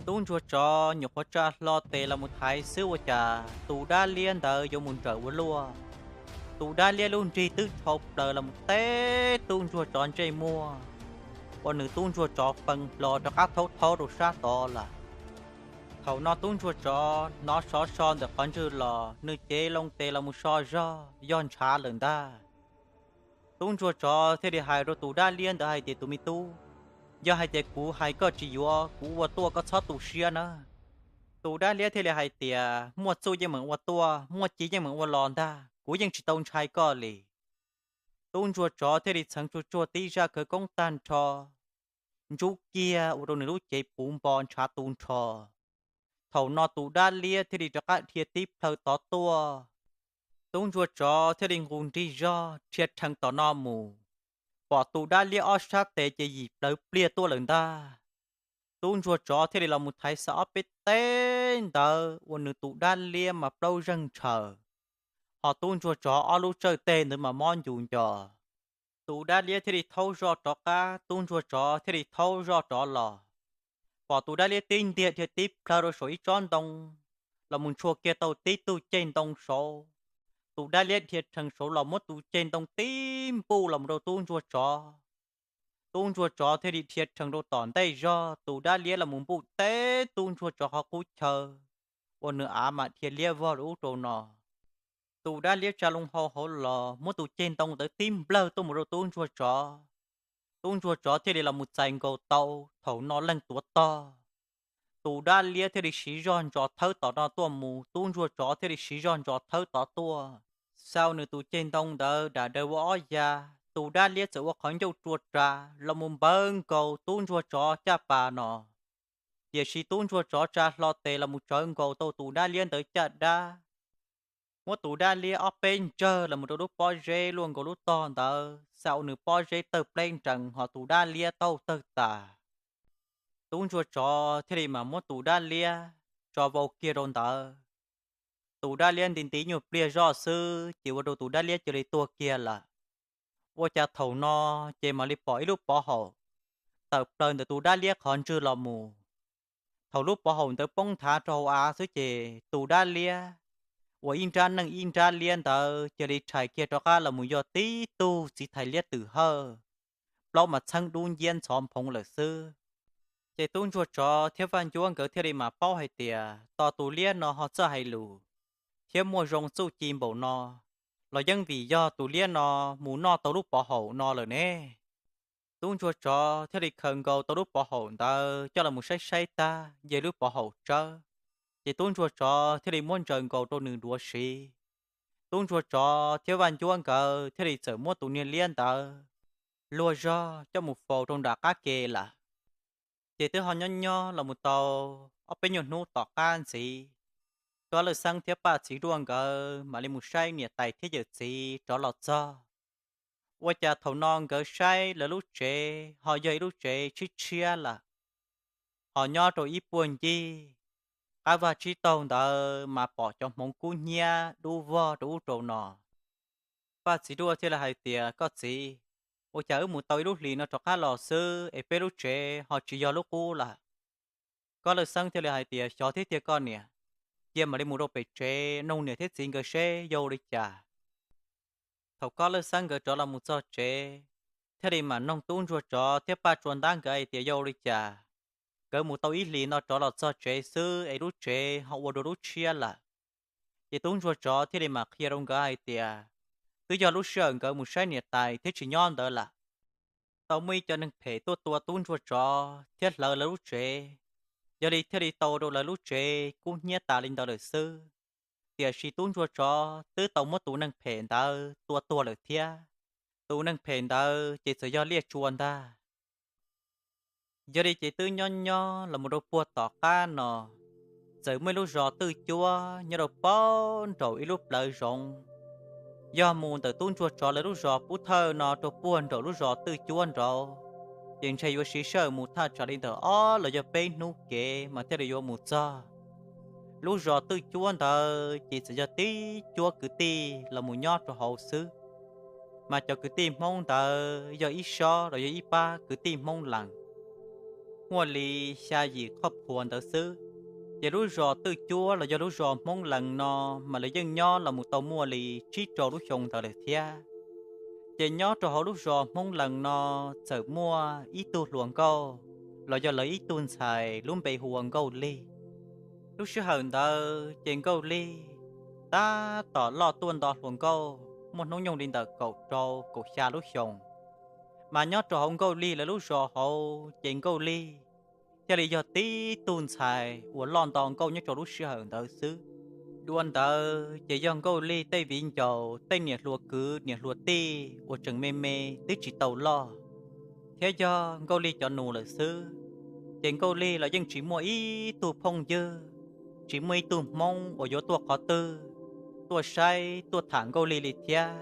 Tub ntsuag tsov nyuam qhuav tsa hlo tes los mus thaiv xwb ua cas tus dab liab ntawd yuav mus nrawm ua luaj. Tus dab liab lub nrig twb dhau plaws los mus teb tub ntsuag tsov ntsej muag, uas nws tub ntsuag tsov fee hlo rov qab thaub thaub rau sab tod lawm. Thaum no tub ntsuag tsov hnov sov so ntawm qhov ntswg los nws cev loo tes los mus so zog yog ntshav lawm ntag. Tub ntsuag tsov thiaj li hais rau tus dab liab ntawd hais tias, tus me tub, yog hais tias kuv hais koj tsis yuav, kuv ua tuaj koj txhob tu siab na. Tus dab liab thiaj li hais tias, muaj txuj yeej meem ua tuaj, muaj ci yeej meem ua los ntag, kuv yeej tsis tau ntshai koj li. Tub ntsuag tsov thiaj li txheev tsuag tsuag tib zaj khawv koob tag nrho, ntsub kiag ua rau nws lub cev puv npo ntshav tu nrho. Thaum no tus dab liab thiaj li rov qab dhia tib plhaw tod tuaj. Tub ntsuag tsov thiaj li nqus nrig zog dhia rhees tom no mus, pom tus dab liab ob sab tes ces yim plawv pliag tuaj lawm ntag. Tub ntsuag tsov thiaj li los mus thaiv xa ob peb teg ntawd uas nws tus dab liab mas plaub zeeg ntshaw, ho tub ntsuag tsov ob lub tsawj teg ntawd mas mob ncus nco. Tus dab liab thiaj li thaub zoj rov qab, tub ntsuag tsov thiaj li thaub zoj rov los. Pom tus dab liab tib ntiag dhia tib plhaw rau saum ib tsob ntoo, los mus ntshua kiag tau tib tug ceg ntoo saud. Tus dab liab dhia rhees saud los muab tus ceg ntoo tib npuj los mus rau tub ntsuag tsov. Tub ntsuag tsov thiaj li dhia rhees rau tom ntej zog, tus dab liab los mus npuj teb tub ntsuag tsov qhov qub chaw, uas nws av mas dhia liab vog rau ub rau no. Tus dab liab tsa loo hau hauv los muab tus ceg ntoo ntawd tib nplawg tuaj mus rau tub ntsuag tsov. Tub ntsuag tsov thiaj li los mus txais nkaus tau, thaum no leeg tuav tog. Tus dab liab thiaj li siv zog ntsos thawb tom no tuaj mus, tub ntsuag tsov thiaj li siv zog ntsos thawb tod tuaj. Xaus nws tus ceg ntoo ntawd dam daws ua ob ya, tus dab liab txawm ua qhov ncauj rua ras los mus npawv nkaus tub ntsuag tsov caj pas no. Tiam sis tub ntsuag tsov tsa hlo tes los mus tsawv nkaus tau tus dab liab ntawd caj dab, muab tus dab liab ob peb ntsawg los mus rau lub pob zeb luaj nkaus lub tog ntawd, xaus nws pob zeb tawg pleb nrees ho tus dab liab taub hau tawg tas. Tub ntsuag tsov thiaj li mam muab tus dab liab tso vau kiag rau ntawd. Tus dab liab nti nti nyuag pliag zoj xwb ces ua rau tus dab liab cia li tuag kiag lawm. Ua cas thaum no ces mam li pom ib lub pov haum tawm plaws ntawm tus dab liab qhov ntswg los mus. Thaum lub pov haum ntawd poob nthav rau hauv av xwb ces tus dab liab uas ib nrab neeg ib nrab liab ntawd cia li rhais kiag rov qab los mus yog tib tug txiv thais liab twm hawj, plaub mas txheeb dub nciab ntxhov nphoov lawm xwb. Ces tub ntsuag tsov thiab vaj ncuab nkawd thiaj li mam paub hais tias tos tus liab no ho txawj hais lus thiab muaj zoo txuj ci npaum no los yeej vim yog tus liab no mus noj tau lub pov haum no lawm ne. Tub ntsuag tsov thiaj li khaws nkaus tau lub pov haum ntawd coj los mus saib saib tag, nce lub pov haum tsawb, ces tub ntsuag tsov thiaj li muab ntsaws nkaus rau nws duav siv. Tub ntsuag tsov thiab vaj ncuab nkawd thiaj li txawm muab tus niag liab ntawd luag zog coj mus faus rau nram qab ke lawm. Ces twb ho nyob nyob los mus tau ob peb nyuag hnub tom qab ntxiv, Kob Lawj Xeeb thiab Paj Txiv Duaj nkawd mam li mus saib niam tais thiab yawm txiv rov los txog. Ua cas thaum no nkawd saib lawv lub tsev ho yog ib lub tsev tshiab tshiab lawm, ho nyob rau ib puag ncig qab vaj tsib taug ntawd mas pom cov hmoov kub hnyiab dub vog rau ub rau no. Paj Txiv Duaj thiaj li hais tias, koj txiv, ua cas wb mus tau ib lub hlis no rov qab los xwb es peb lub tsev ho tsis yog lub qub lawm? Kob Lawj Xeeb thiaj li hais tias, xyov thiab tiag koj niam, cia mam li mus rau pem tsev noog niam thiab txiv nkawd seb yog ua li cas. Thaum Kob Lawj Xeeb nkawd rov los mus txog tsev, thiaj li mam noog tub ntsuag tsov thiab Paj Tsua Ntab nkawd hais tias yog ua li cas, nkawd mus tau ib hlis no rov los txog tsev xwb es lub tsev ho ua dua lub tshiab lawm. Ces tub ntsuag tsov thiaj li mam qhia rau nkawd hais tias, twb yog lub sij hawm nkawd mus saib niam tais thiab tsis nyob ntawd lawm, tau muaj ib co neeg phem tuaj tua tub ntsuag tsov thiab hlawv lawv lub tsev, yog li thiaj li tau rau lawv lub tsev kub hnyiab tas li ntawd lawm xwb. Tiam sis tub ntsuag tsov twb tau muab tus neeg phem ntawd tua tuag lawm thiab. Tus neeg phem ntawd ces txawm yog Liaj Tsua ntag. Yog li ces twb nyob nyob los mus rau puag tom qab no, txawm muaj ib lub zos twj cuab nyob rau pem nraum ib lub plawv zoov. Yog mus ntawm tub ntsuag tsov lawv lub zos pub thawj no rau puag nraum lub zos twj cuab nraud, ces ntshe yuav siv sij hawm mus thaj tsam li ntawm ob los yog peb hnub kev mas thiaj li yuav mus txog. Lub zos twj cuab ntawd ces txawm yog tib cuab kwv tij los mus nyob rau hauv xwb, mas cov kwv tij Hmoob ntawd yog ib sob los yog ib pab kwv tij Hmoob Lees, muaj li xya yim qhov phuav ntawd xwb. Ces lub zos twj cuab los yog lub zos Hmoob Lees no mas lawv yeej nyob los mus tau muaj li tsib rau lub xyoo ntawd lawm thiab. Ces nyob rau hauv lub zos Hmoob Lees no txawm muaj ib tug hluas nkauj los yog lawv ib tug ntxhais lub npe hu ua Nkauj Lig. Lub sij hawm ntawd ces Nkauj Lig tab tom loj tuaj nto hluas nkauj muaj hnub nyoog li ntawm kaum rau kaum xya lub xyoos. Mas nyob rau hauv Nkauj Lig lawv lub zos hauv ces Nkauj Lig thiaj li yog tib tug ntxhais uas loj nto nkauj nyob rau lub sij hawm ntawd xwb. Dua ntawd ces yog Nkauj Lig tej viv ncaus tej niam hluas kwv niam hluas tij uas tseem me me twb tsis tau loj, thiab yog Nkauj Lig cov nus lawm xwb. Ces Nkauj Lig los yeej tsis muaj ib tug phooj ywg, tsis muaj ib tug Hmoob uas yuav tuaj qhov twg tuaj saib tuaj tham Nkauj Lig li thiab.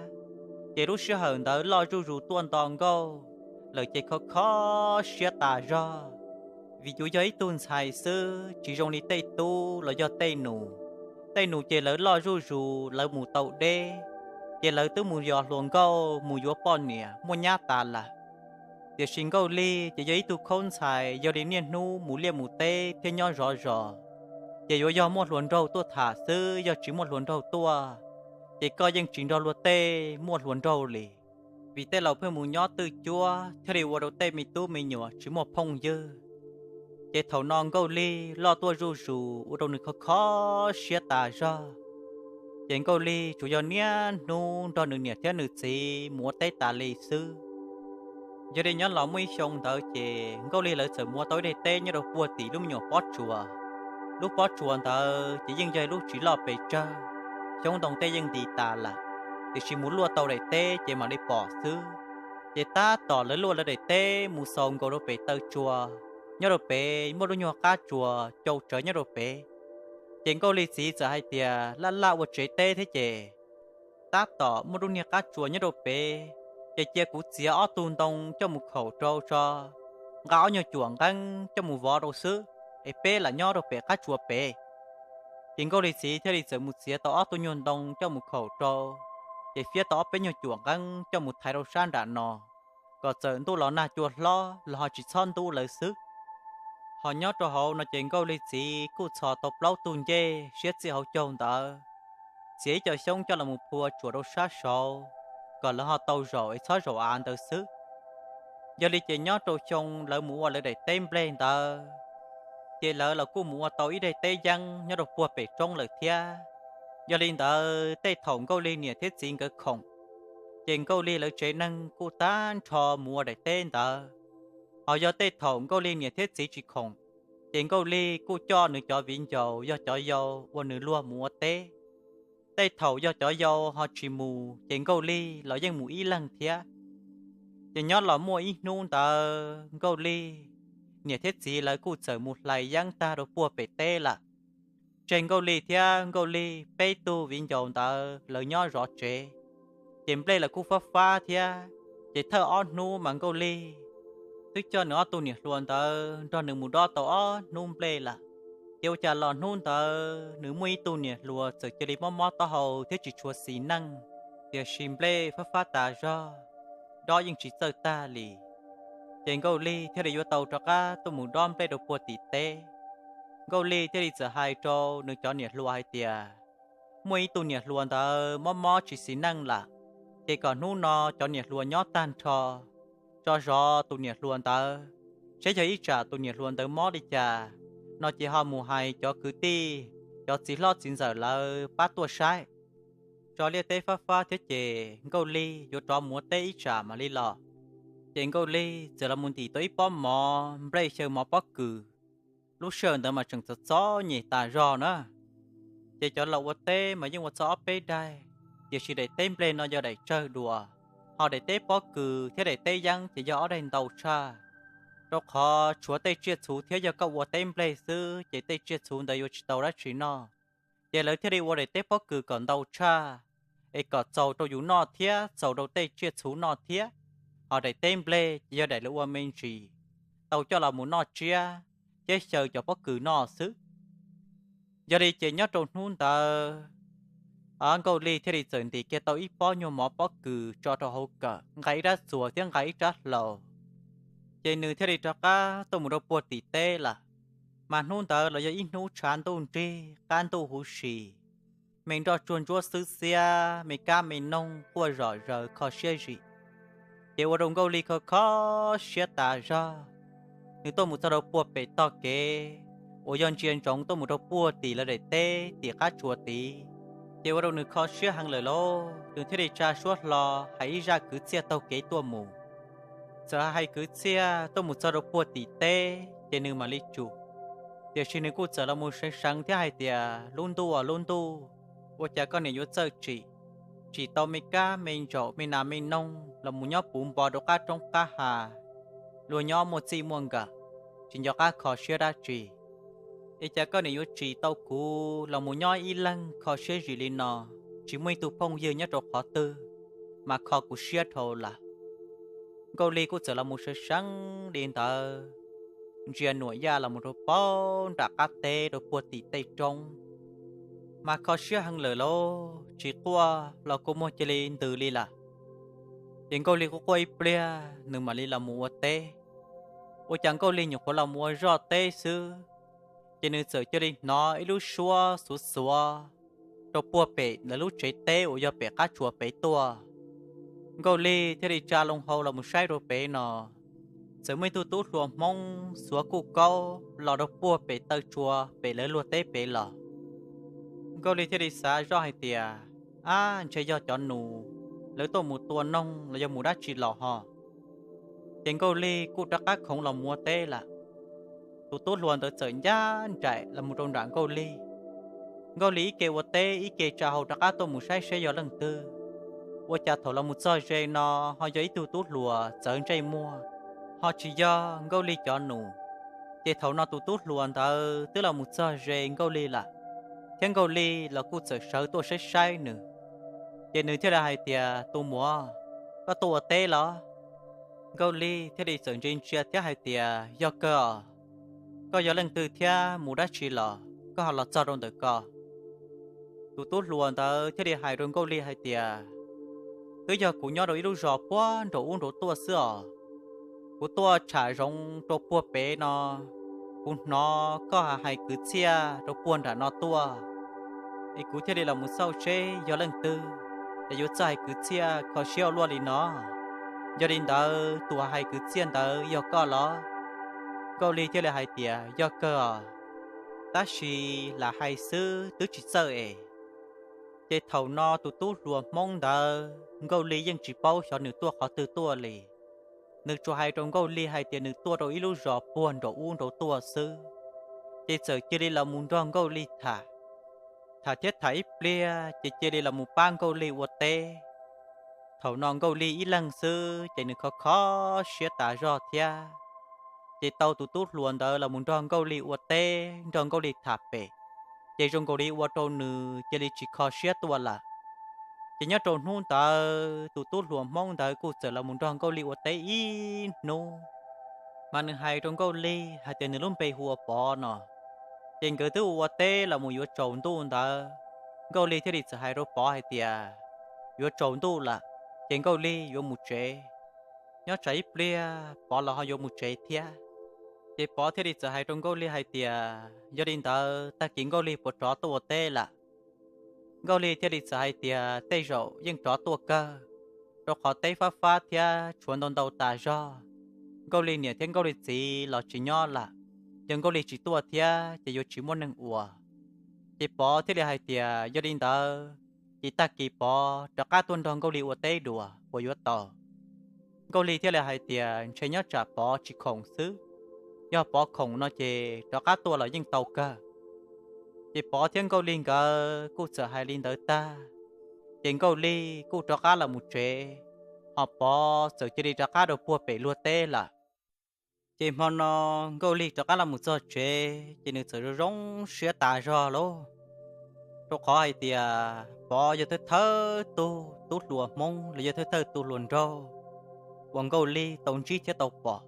Ces lub sij hawm ntawd loj zuj zus tuaj nto nkauj lawm ces khov kho siab tas zog, vim yus yog ib tug ntxhais xwb tsis zoo li tej tub los yog tej nus. Tej nus ces lawv loj zuj zus lawv mus tau deb, ces lawv twb mus yos hluas nkauj mus yuav poj niam muaj nyab tas lawm. Tiam sis Nkauj Lig ces yog ib tug khaub ntxhais yog li niaj hnub mus liaj mus teb thiab nyob zov zos, ces yuav yog muaj hluas nraug tuaj tham xwb, yog tsis muaj hluas nraug tuaj ces koj yeej tsis nrog luag tej muaj hluas nraug li. Vim tej laus pheej mus nyob twj cuab thiaj li ua rau tej me tub me nyuam tsis muaj phooj ywg. Ces thaum no Nkauj Lig loj tuaj zuj zus ua rau nws khov kho siab tas zog. Ces Nkauj Lig tsuas yog niaj hnub nrog nws niam thiab nws txiv mus ua teb tas li xwb. Yog li nyob los muaj ib xyoo ntawd ces Nkauj Lig lawv txawm mus ua tau ib daim teb nyob rau puag tim lub me nyuam pob tsuas. Lub pob tsuas ntawd ces yeej yog ib lub tsis loj pes tsawg, xyoob ntoo tej yeej nti tas lawm, tiam sis mus luaj tau daim teb ces mam li pom xwb. Ces tab tom lawv luaj lawv daim teb mus xaus nkaus rau pem taw tsua, nyob rau pem muaj lub nyuag qab tsuas cau tsawv nyob rau pem. Ces Nkauj Lig txiv txawm hais tias laj laj ua tsev teb thiab ces tab tom muaj lub niag qab tsuas nyob rau pem, ces cia kuv txiav ob tug ntoo coj mus khaum rau tso, nqa ob nyuag cuam nqeeb coj mus vov rau xwb, es peb lam nyob rau pem qab tsuas pem. Ces Nkauj Lig txiv thiaj li txawm mus txiav tau ob tug nyuag ntoo coj mus khaum rau, ces fiab tau ob peb nyuag cuam nqeeb coj mus thaiv rau sab nram no, kom txawm ntuj los nag cua hlob los ho tsis txhob ntub lawv xwb. Ho nyob rau hauv no ces Nkauj Lig txiv kuj txhos tau plaub tug ncej siab txij hauv caug ntawd, txiav ib co xyoob coj los mus phua tsuam rau sab saud, kom lawv ho tau zaum es txhob zaum av ntawd xwb. Yog li ces nyob rau xyoo lawv mus ua lawv daim teb nplej ntawd, ces lawv los kuj mus ua tau ib daim teb yeeb nyob rau puag pem roob lawm thiab. Yog li ntawd tej thaum Nkauj Lig niam thiab txiv nkawd khoom, ces Nkauj Lig lawv tsev neeg kuj tag nrho mus ua daim teb ntawd. Ho yog tej thaum Nkauj Lig niam thiab txiv tsis khoom, ces Nkauj Lig kuj coj nws cov viv ncaus yog cov yau uas nws luag mus ua teb. Tej thaum yog cov yau ho tsis mus ces Nkauj Lig los yeej mus ib leeg thiab. Ces nyob los muaj ib hnub ntawd Nkauj Lig niam thiab txiv lawv kuj txawm mus hlais yeeb tag rau puag pem teb lawm, tseg Nkauj Lig thiab Nkauj Lig peb tug viv ncaus ntawd lawv nyob zov tsev. Ces nplej los kuj fab fab thiab, ces thawj ob hnub mas Nkauj Lig twb coj nws ob tug niam hluas ntawd nrog nws mus dob tau ob hnub nplej lawm. Ces ua cas los hnub ntawd nws muaj ib tug niam hluas txawm cia li mob mob taub hau thiab tsis tshua xis neej, tiam sis nplej fab fab tas zog, dob yeej tsis txawj tag li. Ces Nkauj Lig thiaj li yuav tau rov qab tuaj mus dob nplej rau puag tim teb. Nkauj Lig thiaj li txawm hais rau nws cov niam hluas hais tias, muaj ib tug niam hluas ntawd mob mob tsis xis neej lawm, ces kom hnub no cov niam hluas nyob tag nrho, tso zov tus niam hluas ntawd, saib yog ib tsam tus niam hluas ntawd mob li cas, no ces ho mus hais cov kwv tij, cov txiv hlob txiv ntxawm lawv pab tuaj saib. Tso liaj teb fab fab thiab ces Nkauj Lig yuav rov mus ua teb ib tsam mam li los. Ces Nkauj Lig txawm los mus ntim tau ib pob mov nplej xyaw mov pob kws. Lub sij hawm ntawd mas tseem txom txom nyem tas zog na. Ces cov laus ua teb mas yeej ua txog ob peb daim, tiam sis daim teb nplej no yog daim tsawg dua, ho daim teb pob kws thiab daim teb yeeb ces yog ob daim ntau tshaj. rau qhov tshuav tej tsiaj txhu thiab yog koj ua teb nplej xwb ces tej tsiaj txhu ntawd yuav tsis tau dab tsi noj. Ces lawv thiaj li ua daim teb pob kws kom ntau tshaj, es kom txaus rau yus noj thiab txaus rau tej tsiaj txhu noj thiab. Ho daim teb nplej ces yog daim lawv ua me ntsis, tau coj los mus noj tsiab thiab xyaw cov pob kws noj xwb. Yog li ces nyob rau hnub ntawd, Nkauj Lig thiaj li txawm ntim kiag tau ib pob nyuag mov pob kws tso rau hauv kawm, nqa ib rab txuas thiab nqa ib rab hlau. Ces nws thiaj li rov qab tuaj mus rau puag tim teb lawm. Mas hnub ntawd los yog ib hnub tshav ntuj nrig qab ntuj huv si, me nroj tsuag ntsuab xwb xiab, me kab me noog quaj zom zaws kho siab zim. Ces ua rau Nkauj Lig kho kho siab tas zog. Nws tuaj mus txog rau puag pem tog kev uas yog ntsia ntsoov tuaj mus rau puag tim lawv daim teb tim qab tsuas tid, ces ua rau nws kho siab heev lawm lauj. Nws thiaj li tsa suab hlo hais ib zaj kwv txhiaj taug kev tuaj mus. Txawm hais kwv txhiaj tuaj mus txog rau puag tim teb ces nws mam li tsum. Tiam sis nws kuj txawm los mus seev seev thiab hais tias, Lub ntuj, lub ntuj, ua cas koj niam yuav txawj tsim, tsim tau me kab me ntsaum me nas me noog los mus nyob puv npo rau qab roob qab hav, luag nyob muaj txij muaj nkawm, tsis nco qab kho siab dab tsi? Es cas koj niam yuav tsim tau kuv los mus nyob ib leeg kho siab zim li no, tsis muaj ib tug phooj ywg nyob rau qhov twg, mas kho kuv siab dhau lawm. Nkauj Lig kuj txawm los mus seev seev li ntawd, ntsia nuam yaj los mus rau puag nram qab teb rau puag tim tej roob, mas kho siab heev lawm lauj, tsis quaj los kua muag cia li ntws li lawm. Ces Nkauj Lig quaj quaj ib pliag nws mam li los mus ua teb. Ua cas Nkauj Lig nyuam qhuav los mus ua zoj teb xwb, ces nws txawm cia li hnov ib lub suab xuav xuav rau puag pem lawv lub tsev teb uas yog pem qab tsuas pem tuaj. Nkauj Lig thiaj li tsa loo hau los mus saib rau pem no, txawm muaj ib tug tub hluas Hmoob xuav kuj kaub los rau puag pem taw tsua pem lawv luag teb pem los. Nkauj Lig thiaj li xav zoj hais tias, Ab, ntshe yog cov nus lawv tuaj mus tua noog los yog mus dab tsi los ho. Ces Nkauj Lig kuj rov qab khoov los mus ua teb lawm. Tus tub hluas ntawd txawm ncaj nraim los mus rau nram Nkauj Lig. Nkauj Lig ib ke ua teb ib ke tsa hau rov qab tuaj mus saib seb yog leej twg. Ua cas thaum los mus txog ze no ho yog ib tug tub hluas txawv ntsej muag, ho tsis yog Nkauj Lig cov nus. Ces thaum no tus tub hluas ntawd twb los mus txog ze Nkauj Lig lawm, thiab Nkauj Lig los kuj txawm sawv tuaj saib saib nws. Ces nws thiaj li hais tias, Tus muam, koj tuaj ua teb los? Nkauj Lig thiaj li txawm ntsia ntsia thiab hais tias, Yog kawg os. Koj yog leej twg thiab mus dab tsi los koj ho los txog rau ntawm ko? Tus tub hluas ntawd thiaj li hais rau Nkauj Lig hais tias, Twb yog kuv nyob rau ib lub zos puag nraum ub nraud tuaj xwb os. Kuv tuaj tsham zoov rau puag pem no, kuv hnov koj hais kwv txhiaj rau puag nram no tuaj, es kuv thiaj li los mus xauj seb yog leej twg, es yuav txawj hais kwv txhiaj kho siab ua luaj li no. Yog li ntawd tus hais kwv txhiaj ntawd yog koj los? Nkauj Lig thiaj li hais tias, Yog kawg os, tab sis lam hais xwb twb tsis txawj es. Ces thaum no tus tub hluas Hmoob ntawd Nkauj Lig yeej tsis paub xyov nws tuaj qhov twg tuaj li. Nws tsuas hais rau Nkauj Lig hais tias nws tuaj rau ib lub zos puag nraum ub nraud tuaj xwb. Ces txawm cia li los mus nrog Nkauj Lig tham. Tham thiab tham ib pliag ces cia li los mus pab Nkauj Lig ua teb. Thaum no Nkauj Lig ib leeg xwb ces nws kho kho siab tas zog thiab. Ces tau tus tub hluas ntawd los mus nrog Nkauj Lig ua teb nrog Nkauj Lig tham pem, ces zoo nkaus li ua rau nws cia li tsis kho siab tuaj lawm. Ces nyob rau hnub ntawd tus tub hluas Hmoob ntawd kuj txawm los mus nrog Nkauj Lig ua teb ib hnub, mas nws hais rau Nkauj Lig hais tias nws lub npe hu ua Pov no. Ces nkawd twb ua ua teb los mus yuav tsaus ntuj ntawd, Nkauj Lig thiaj li txawm hais rau Pov hais tias, Yuav tsaus ntuj lawm, ces Nkauj Lig yuav mus tsev. Nyob tsam ib pliag Pov los ho yuav mus tsev thiab. Ces Pov thiaj li txawm hais rau Nkauj Lig hais tias, Yog li ntawd tag kis Nkauj Lig puas rov tuaj ua teb lawm? Nkauj Lig thiaj li txawm hais tias, Tej zaum yeej rov tuaj kawg, rau qhov teb fab fab thiab tshuav ntau ntau tas zog. Nkauj Lig niam thiab Nkauj Lig txiv los tsis nyob lawm, yog Nkauj Lig tsis tuaj thiab ces yuav tsis muaj neeg ua. Ces Pov thiaj li hais tias, Yog li ntawd, ces tag kis Pov rov qab tuaj nrog Nkauj Lig ua teb dua puas yuav tau? Nkauj Lig thiaj li hais tias, Ntshe nyob tsam Pov tsis khoom xwb, yog Pov khoom no ces rov qab tuaj los yeej tau kawg. Ces Pov thiab Nkauj Lig nkawd kuj txawm hais li ntawd tag, ces Nkauj Lig kuj rov qab los mus tsev, ho Pov txawm cia li rov qab rau puag pem luag teb lawm. Ces hmo no Nkauj Lig rov qab los mus txog tsev ces nws txawm zoo zoo siab tas zog lauj, rau qhov hais tias Pov yog thawj thawj tug tub hluas Hmoob los yog thawj thawj tug hluas nraug uas Nkauj Lig tau ntsib thiab tau pom.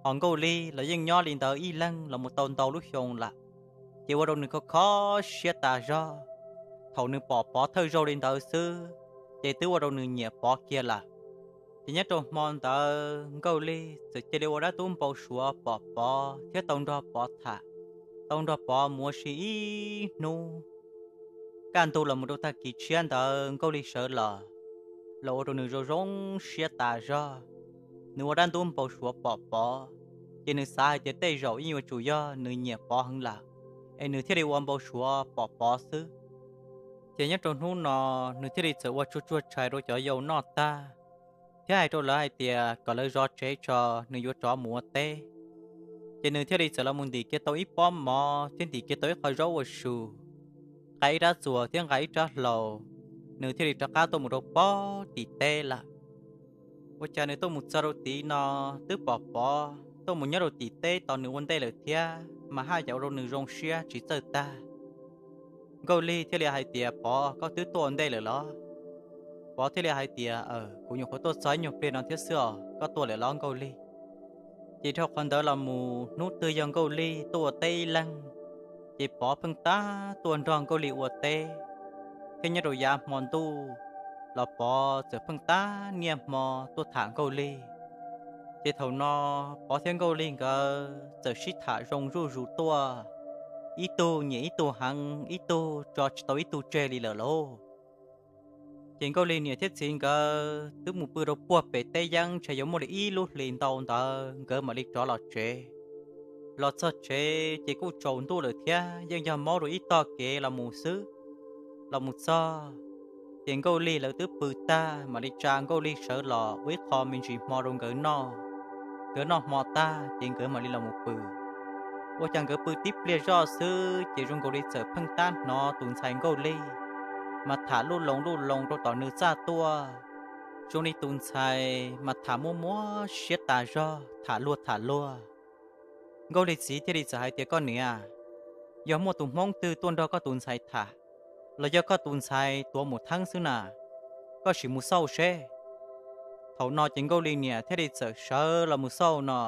Hos Nkauj Lig los yeej nyob li ntawd ib leeg los mus tau ntau lub xyoo lawm, ces ua rau nws kho kho siab tas zog. Thaum nws pom Pov thawj zaug li ntawd xwb, ces twb ua rau nws nyiam Pov kiag lawm. Ces nyob rau hmo ntawd Nkauj Lig txawm cia li ua dab tub npau suav pom Pov thiab tau nrog Pov tham, tau nrog Pov mus ua si ib hnub. Kaj ntug los mus rau tag kis tshiab ntawd Nkauj Lig sawv los, los ua rau nws zoo zoo siab tas zog. Nws ua dab tub npau suav pom Pov, ces nws xav hais tias tej zaum yeej yuav tsum yog nws nyiam Pov heev lawm, es nws thiaj li ua npau suav pom Pov xwb. Ces nyob rau hnub no, nws thiaj li txawm ua tsuag tsuag tshais rau cov yau noj tag, thiab hais rau lawv hais tias kom lawv zov tsev tso, nws yuav rov mus ua teb. Ces nws thiaj li txawm los mus ntim kiag tau ib pob mov thiab ntim kiag tau ib qho zaub ua su, nqa ib rab txuas thiab nqa ib rab hlau, nws thiaj li rov qab tuaj mus rau pob tim teb lawm. Ua cas nws tuaj mus txog rau tid no, twb pom Pov tuaj mus nyob rau tim teb tos nws ua ntej lawm thiab, mas haj yam ua rau nws zoo siab tsis txawj tag. Nkauj Lig thiaj li hais tias, Pov, koj twb tuaj ua ntej lawm los? Pov thiaj li hais tias, Aw, kuv nyuam qhuav tuaj txog ib nyuag pliag no thiab xwb os, koj tuaj lawm los Nkauj Lig? Ces dhau qhov ntawd los mus hnub twg yog Nkauj Lig tuaj ua teb ib leeg, ces Pov pheej tab tuaj nrog Nkauj Lig ua teb, thiab nyob rau yav hmo ntuj los Pov txawm pheej tab niaj hmo tuaj tham Nkauj Lig. Ces thaum no Pov thiab Nkauj Lig nkawd txawm sib tham zoo zuj zus tuaj, ib tug nyiam ib tug heev, ib tug tso tsis tau ib tug tseg li lawm lauj. Ces Nkauj Lig niam thiab txiv nkawd twb mus pw rau puag pem teb yeeb, ntshe yuav muaj li ib lub hlis ntau ntawd nkawd mam li rov los tsev. Los txog tsev ces kuj tsaus ntuj lawm thiab, yeej yog maub rau ib tog kev los mus xwb. Los mus txog, ces Nkauj Lig lawv twb pw tag mam li tsa Nkauj Lig sawv los ua ib qho me ntsis hmo rau nkawd noj. Nkawd noj hmo tag ces nkawd mam li los mus pw. Ua cas nkawd pw tib pliag zoj xwb ces zoo nkaus li txawm pheej tab hnov tus ntxhais Nkauj Lig mas tham luj loo luj loo rau tom nws txaj tuaj. Zoo li tus ntxhais mas tham muaj muab siab tas zog, tham luag tham luag. Nkauj Lig txiv thiaj li txawm hais tias, Koj niam, yog muaj tus Hmoob twg tuaj nrog koj tus ntxhais tham, los yog koj tus ntxhais tuav mus theeb xwb na, koj sim mus xauj seb. Thaum no ces Nkauj Lig niam thiaj li txawm sawv los mus xauj no,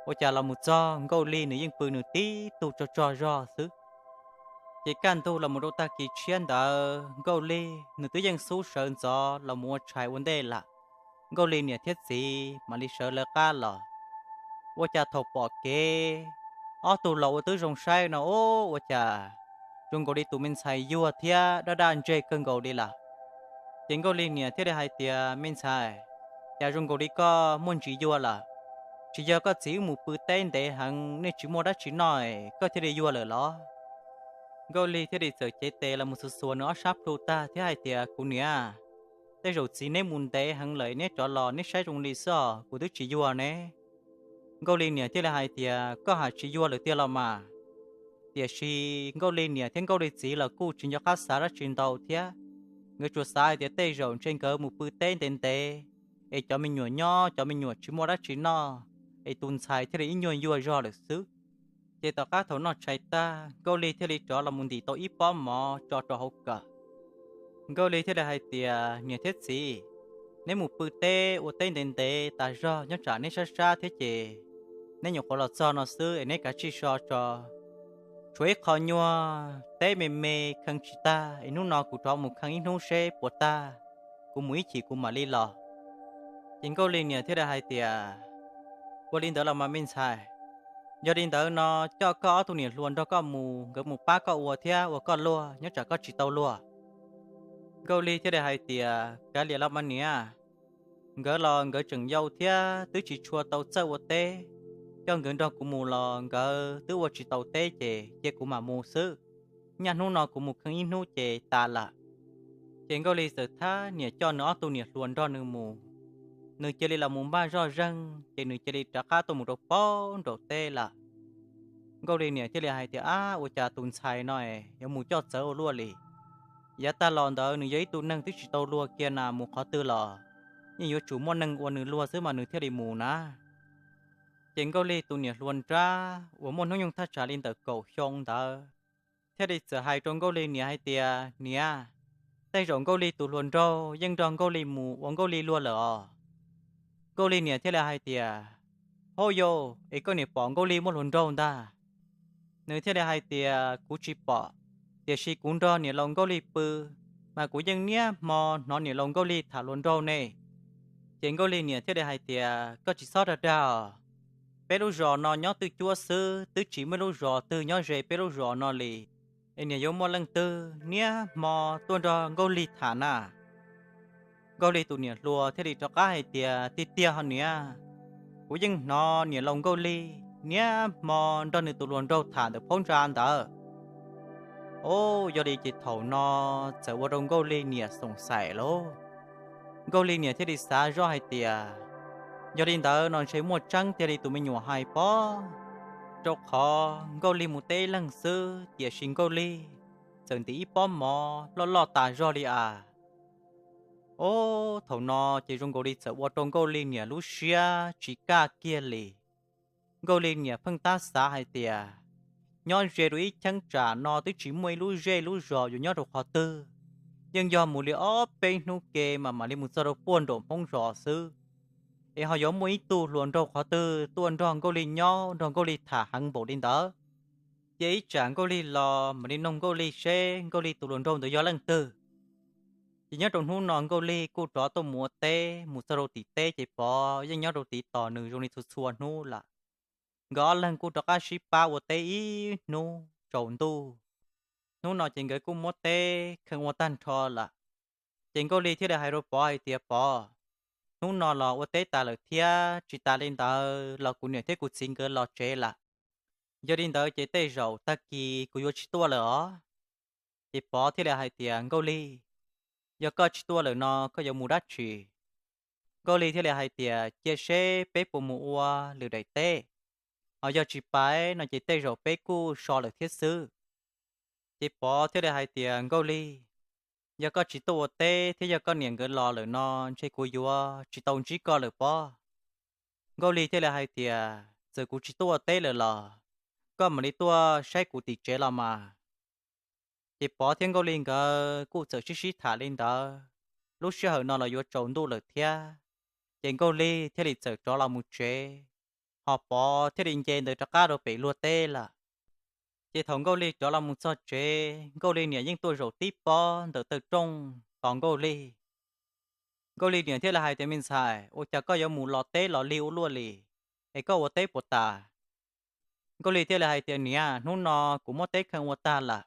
ua cas los mus txog Nkauj Lig nws yeej pw nws tib tug tsog tsog zog xwb. Ces kaj ntug los mus rau tag kis tshiab ntawd Nkauj Lig nws twb yeej xub sawv ntxov los mus ua tshais ua ntej lawm. Nkauj Lig niam thiab txiv mam li sawv lawv qab los. Ua cas thaum pom kev, ob tug los ua twb zoo saib no, ua cas zoo nkaus li tus me ntxhais yuag thiab daj daj ntseg kawg nkaus li lawm. Ces Nkauj Lig niam thiaj li hais tias, Me ntxhais, cas zoo nkaus li koj muaj ntsis yuag lawm? Tsis yog koj txiv wb mus pw teb ntev heev nej tsis muaj dab tsi noj koj thiaj li yuag lawm los? Nkauj Lig thiaj li txawm cev tes los mus xuas xuas nws ob sab plhu tag thiab hais tias, Kuv niam, tej zaum txiv neb mus ntev heev lawm neb rov los neb saib zoo li xwb os, kuv twb tsis yuag ne. Nkauj Lig niam thiaj li hais tias, Koj hais tsis yuag lawm tiag los mas? Tiam sis Nkauj Lig niam thiab Nkauj Lig txiv los kuj tsis nco qab xav dab tsi ntau thiab. Nkawd tsuas xav hais tias tej zaum ntshe nkawd mus pw teb ntev ntev, es cov me nyuam nyob cov me nyuam tsis muaj dab tsi noj, es tus ntxhais thiaj li ib nyuag yuag zog lawm xwb. Ces tom qab thaum noj tshais tag Nkauj Lig thiaj li rov los mus ntim tau ib pob mov tso rau hauv kawm. Nkauj Lig thiaj li hais tias, Niam thiab txiv, neb mus pw teb ua teb ntev ntev tas zog nyob tsam neb sab sab thiab ces neb nyuam qhuav los txog no xwb es neb kav tsij so tso. Tshuav ib qho nyuag teb me me khee tsis tag es hnub no kuv rov mus khee ib hnub seb puas tag, kuv mus ib chim kuv mam li los. Ces Nkauj Lig niam thiaj li hais tias, Ua li ntawd los mas me ntxhais, yog li ntawd no coj koj ob tug niam hluas nrog koj mus, nkawd mus pab koj ua thiab ua koj luag nyob tsam koj tsis tau luag. Nkauj Lig thiaj li hais tias, Kav liam los mas niam, nkawd los nkawd tseem yau thiab twb tsis tshua tau txawj ua teb, coj nkawd nrog kuv mus los nkawd twb ua tsis tau teb ces cia kuv mam mus xwb. Nyaj hnub no kuv mus khee ib hnub ces tas lawm. Ces Nkauj Lig txawm thab niam coj nws ob tug niam hluas nrog nws mus. Nws cia li los mus npaj zoj zeeg ces nws cia li rov qab tuaj mus rau paub nraum teb lawm. Nkauj Lig niam thiaj li hais tias, Ab, ua cas tus ntxhais no yuav mus coj txawv ua luaj li? Yav tag los ntawd nws yog ib tug neeg twb tsis tau luag kiag na, mus qhov twg los yeej yuav tsum muaj neeg ua nws luag xwb mas nws thiaj li mus na. Ces Nkauj Lig tus niam hluas nrab uas muaj hnub nyoog thaj tsam li ntawm kaum xyoo ntawd thiaj li txawm hais rau Nkauj Lig niam hais tias, Niam, tej zaum Nkauj Lig tus hluas nraug yeej nrog Nkauj Lig mus ua Nkauj Lig luag lawm os. Nkauj Lig niam thiaj li hais tias, Hauj yau, es koj niam pom Nkauj Lig muaj hluas nraug ntag? Nws thiaj li hais tias, Kuv tsis pom, tiam sis kuv nrog niam laus Nkauj Lig pw, mas kuv yeej niaj hmo hnov niam laus Nkauj Lig tham hluas nraug ne. Ces Nkauj Lig niam thiaj li hais tias, Koj tsis txhob dag dag os. Peb lub zos no nyob twj cuab xwb, twb tsis muaj ib lub zos twg nyob ze peb lub zos no li. Es niam yuav muaj leej twg niaj hmo tuaj nrog Nkauj Lig tham na? Nkauj Lig tus niam hluas thiaj li rov qab hais tias, Tiag tiag ho niam, kuv yeej hnov niam laus Nkauj Lig niaj hmo nrog nws tus hluas nraug tham ntawm phab ntsa ntawd. Ub, yog li ces thaum no txawm ua rau Nkauj Lig niam xoom xaim lauj. Nkauj Lig niam thiaj li xav zoj hais tias, Yog li ntawd no ntshe muaj tseeb tiag li tus me nyuam hais pob, rau qhov Nkauj Lig mus teb ib leeg xwb, tiam sis Nkauj Lig txawm ntim ib pob mov loj loj tas zog li as. Ub, thaum no ces zoo nkaus li txawm ua rau Nkauj Lig niam lub siab tsis kaj kiag li. Nkauj Lig niam pheej tab xav hais tias, Nyob ze rau ib cheeb tsam no twb tsis muaj ib lub zej lub zos yuav nyob rau qhov twg, yeej yog mus li ob peb hnub ke mas mam li mus txog rau puag nraum Hmoob zos xwb. Es ho yuav muaj ib tug hluas nraug qhov twg tuaj nrog Nkauj Lig nyob, nrog Nkauj Lig tham heev npaum li ntawd. Cia ib tsam Nkauj Lig los mam li noog Nkauj Lig seb Nkauj Lig tus hluas nraug ntawd yog leej twg. Ces nyob rau hnub no Nkauj Lig kuj rov tuaj mus ua teb, mus txog rau tim teb ces Pov yeej nyob rau tim tos nws zoo li txhua txhua hnub lawm. Nkawd ob leeg kuj rov qab sib pab ua teb ib hnub tsaus ntuj. Hnub no ces nkawd kuj muab teb kheej ua tag nrho lawm. Ces Nkauj Lig thiaj li hais rau Pov hais tias, Pov, hnub no los ua teb tas lawm thiab, tsis tas li ntawd los kuv niam thiab kuv txiv nkawd los tsev lawm. Yog li ntawd ces tej zaum tag kis kuv yuav tsis tuaj lawm os. Ces Pov thiaj li hais tias, Nkauj Lig, yog koj tsis tuaj lawm no koj yuav mus dab tsi? Nkauj Lig thiaj li hais tias, Cia seb peb puas mus ua lwm daim teb, ho yog tsis pais no ces tej zaum peb kuj so lawm thiab xwb. Ces Pov thiaj li hais tias, Nkauj Lig, yog koj tsis tuaj ua teb thiab yog koj niam nkawd los lawm no ntshe kuv yuav tsis tau ntsib koj lawm pob. Nkauj Lig thiaj li hais tias, Txawm kuv tsis tuaj ua teb lawm los koj mam li tuaj saib kuv tim tsev los mas. Ces Pov thiab Nkauj Lig nkawd kuj txawm sib sib tham li ntawd, lub sij hawm no los yuav tsaus ntuj lawm thiab. Ces Nkauj Lig thiaj li txawm rov los mus tsev, ho Pov thiaj li nce ntawd rov qab rau pem luag teb lawm. Ces thaum Nkauj Lig rov los mus txog tsev, Nkauj Lig niam yeej tuaj zaum tib pob ntawm taw rooj tos Nkauj Lig. Nkauj Lig niam thiaj li hais tias, Me ntxhais, ua cas koj yuav mus los teb los lig ua luaj li, es koj ua teb puas tas? Nkauj Lig thiaj li hais tias, Niam, hnub no kuv muab teb kheej ua tag lawm.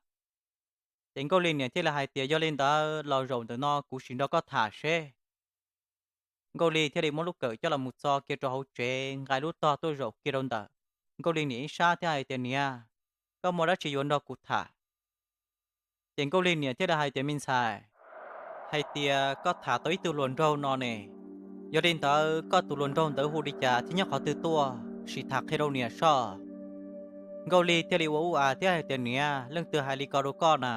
Ces Nkauj Lig niam thiaj li hais tias, Yog li ntawd los zaum ntawm no kuv sim nrog koj tham seb. Nkauj Lig thiaj li muab lub kawm coj los mus txo kiag rau hauv tsev, nqa lub tog tuaj zaum kiag rau ntawm Nkauj Lig niam ib sab thiab hais tias, Niam, koj muaj dab tsi yuav nrog kuv tham? Ces Nkauj Lig niam thiaj li hais tias, Me ntxhais, hais tias koj tham tau ib tug hluas nraug no ne, yog li ntawd koj tus hluas nraug ntawd hu li cas thiab nyob qhov twg tuaj, sim tham qhia rau niam soj. Nkauj Lig thiaj li ua ub a thiab hais tias, Niam, leej twg hais li ko rau koj na?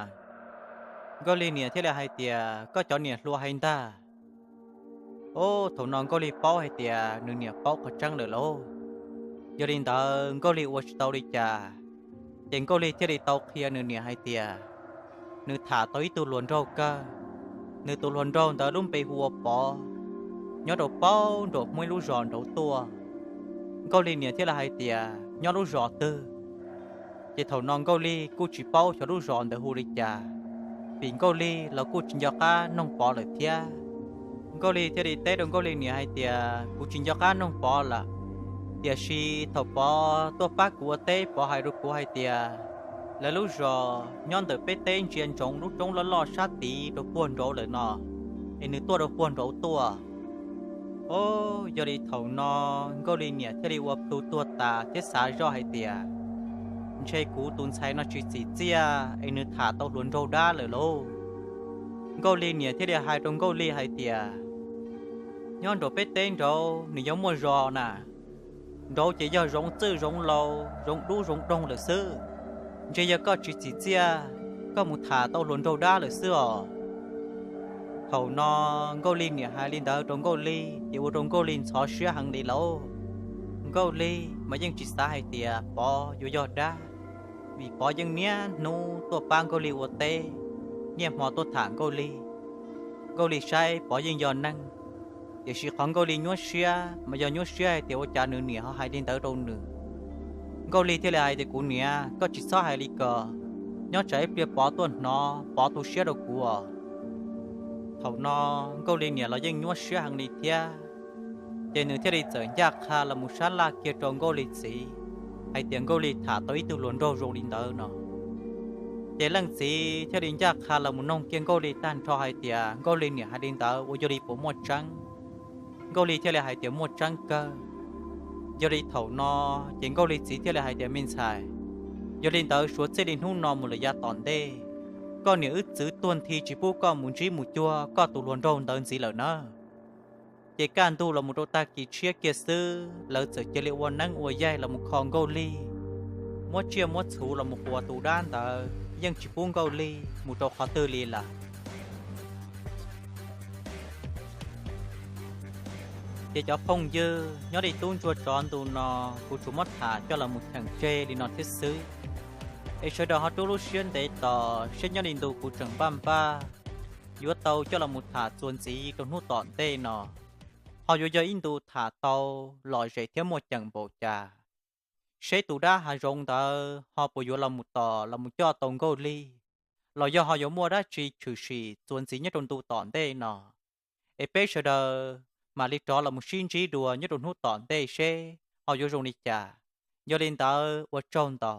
Nkauj Lig niam thiaj li hais tias, Koj cov niam hluas hais ntag. Ub, thaum no Nkauj Lig paub hais tias nws niam paub qhov tseeb lawm lauj. Yog li ntawd Nkauj Lig ua tsis tau li cas, ces Nkauj Lig thiaj li tau qhia nws niam hais tias nws tham tau ib tug hluas nraug kawg, nws tus hluas nraug ntawd lub npe hu ua Pov, nyob rau paub nraum Hmoob ib lub zos nraud tuaj. Nkauj Lig niam thiaj li hais tias, Nyob lub zos twg? Ces thaum no Nkauj Lig kuj tsis paub xyov lub zos ntawd hu li cas, vim Nkauj Lig los kuj tsis nco qab noog Pov lawm thiab. Nkauj Lig thiaj li teb rau Nkauj Lig niam hais tias, Kuv tsis nco qab noog Pov lawm, tiam sis thaum Pov tuaj pab kuv ua teb Pov hais rau kuv hais tias lawv lub zos nyob ntawm peb teb ntsia ntsoov lub roob loj loj sab tid rau puag nraud lawm no, es nws tuaj rau puag nraud tuaj. Ub, yog li thaum no Nkauj Lig niam thiaj li ua plhu tuag tas thiab xav zoj hais tias, Ntshe kuv tus ntxhais no tsis txim txiaj es nws tham tau hluas nraug dab lawm lauj. Nkauj Lig niam thiaj li hais rau Nkauj Lig hais tias, Nyob nraum peb teb nraud nws yuav muaj zos na, nraud ces yog zoov txwj zoov laus zoov dub zoov doog lawm xwb. Ntshe yog koj tsis txim txiaj, koj mus tham tau hluas nraug dab lawm xwb os. Thaum no Nkauj Lig niam hais li ntawd rau Nkauj Lig ces ua rau Nkauj Lig ntxhov siab heev li lauj. Nkauj Lig mas yeej tsis xav hais tias Pov yuav yog dab, vim Pov yeej niaj hnub tuaj pab Nkauj Lig ua teb, niaj hmo tuaj tham Nkauj Lig. Nkauj Lig saib Pov yeej yog neeg, tiam sis qhov Nkauj Lig nyuaj siab mas yog nyuaj siab hais tias ua cas nws niam ho hais li ntawd rau nws. Nkauj Lig thiaj li hais tias, Kuv niam, koj tsis txhob hais li ko, nyob tsam ib pliag Pov tuaj hnov Pov tu siab rau kuv os. Thaum no Nkauj Lig niam los yeej nyuaj siab heev li thiab, ces nws thiaj li txawm ncaj qha los mus sab laj kiag rau Nkauj Lig txiv hais tias Nkauj Lig tham tau ib tug hluas nraug zoo li ntawd no. Ces leej txiv thiaj li ncaj qha los mus noog kiag Nkauj Lig tag nrho hais tias Nkauj Lig niam hais li ntawd uas yog li puas muaj tseeb. Nkauj Lig thiaj li hais tias muaj tseeb kawg. Yog li thaum no ces Nkauj Lig txiv thiaj li hais tias, Me ntxhais, yog li ntawd suav txij li hnub no mus lawm yav tom ntej, koj niam wb txwv tuag nthi tsis pub koj mus ntsib mus cuag koj tus hluas nraug ntawd ntxiv lawm nawb. Ces kaj ntug los mus rau tag kis tshiab kiag xwb, lawv txawm cia li ua neeb ua yaig los mus kho Nkauj Lig, muab tsiaj muab txhu los mus quas tus dab ntawd, yeej tsis pub Nkauj Lig mus rau qhov twg li lawm. Ces cov phooj ywg, nyob li tub ntsuag tsov ntu no, kuv tsuas muab tham coj los mus cheem tseg li no thiab xwb. Es sawv daws ho rub lub siab ntev tos saib nyob li ntu kuv tseem npaj npaj yuav tau coj los mus tham txuas ntxiv rau hnub tom ntej no, ho yuav yog ib ntu tham tau lom zem thiab muaj ceem npaum cas, seb tus dab hav zoov ntawd ho puas yuav los mus tos los mus coj tau Nkauj Lig, los yog ho yuav muaj dab tsi tshwm sim txuas ntxiv nyob rau ntu tom ntej no. Es peb sawv daws mam li rov los mus sib ntsib dua nyob rau hnub tom ntej seb ho yuav zoo li cas. Yog li ntawd ua tsaug ntau.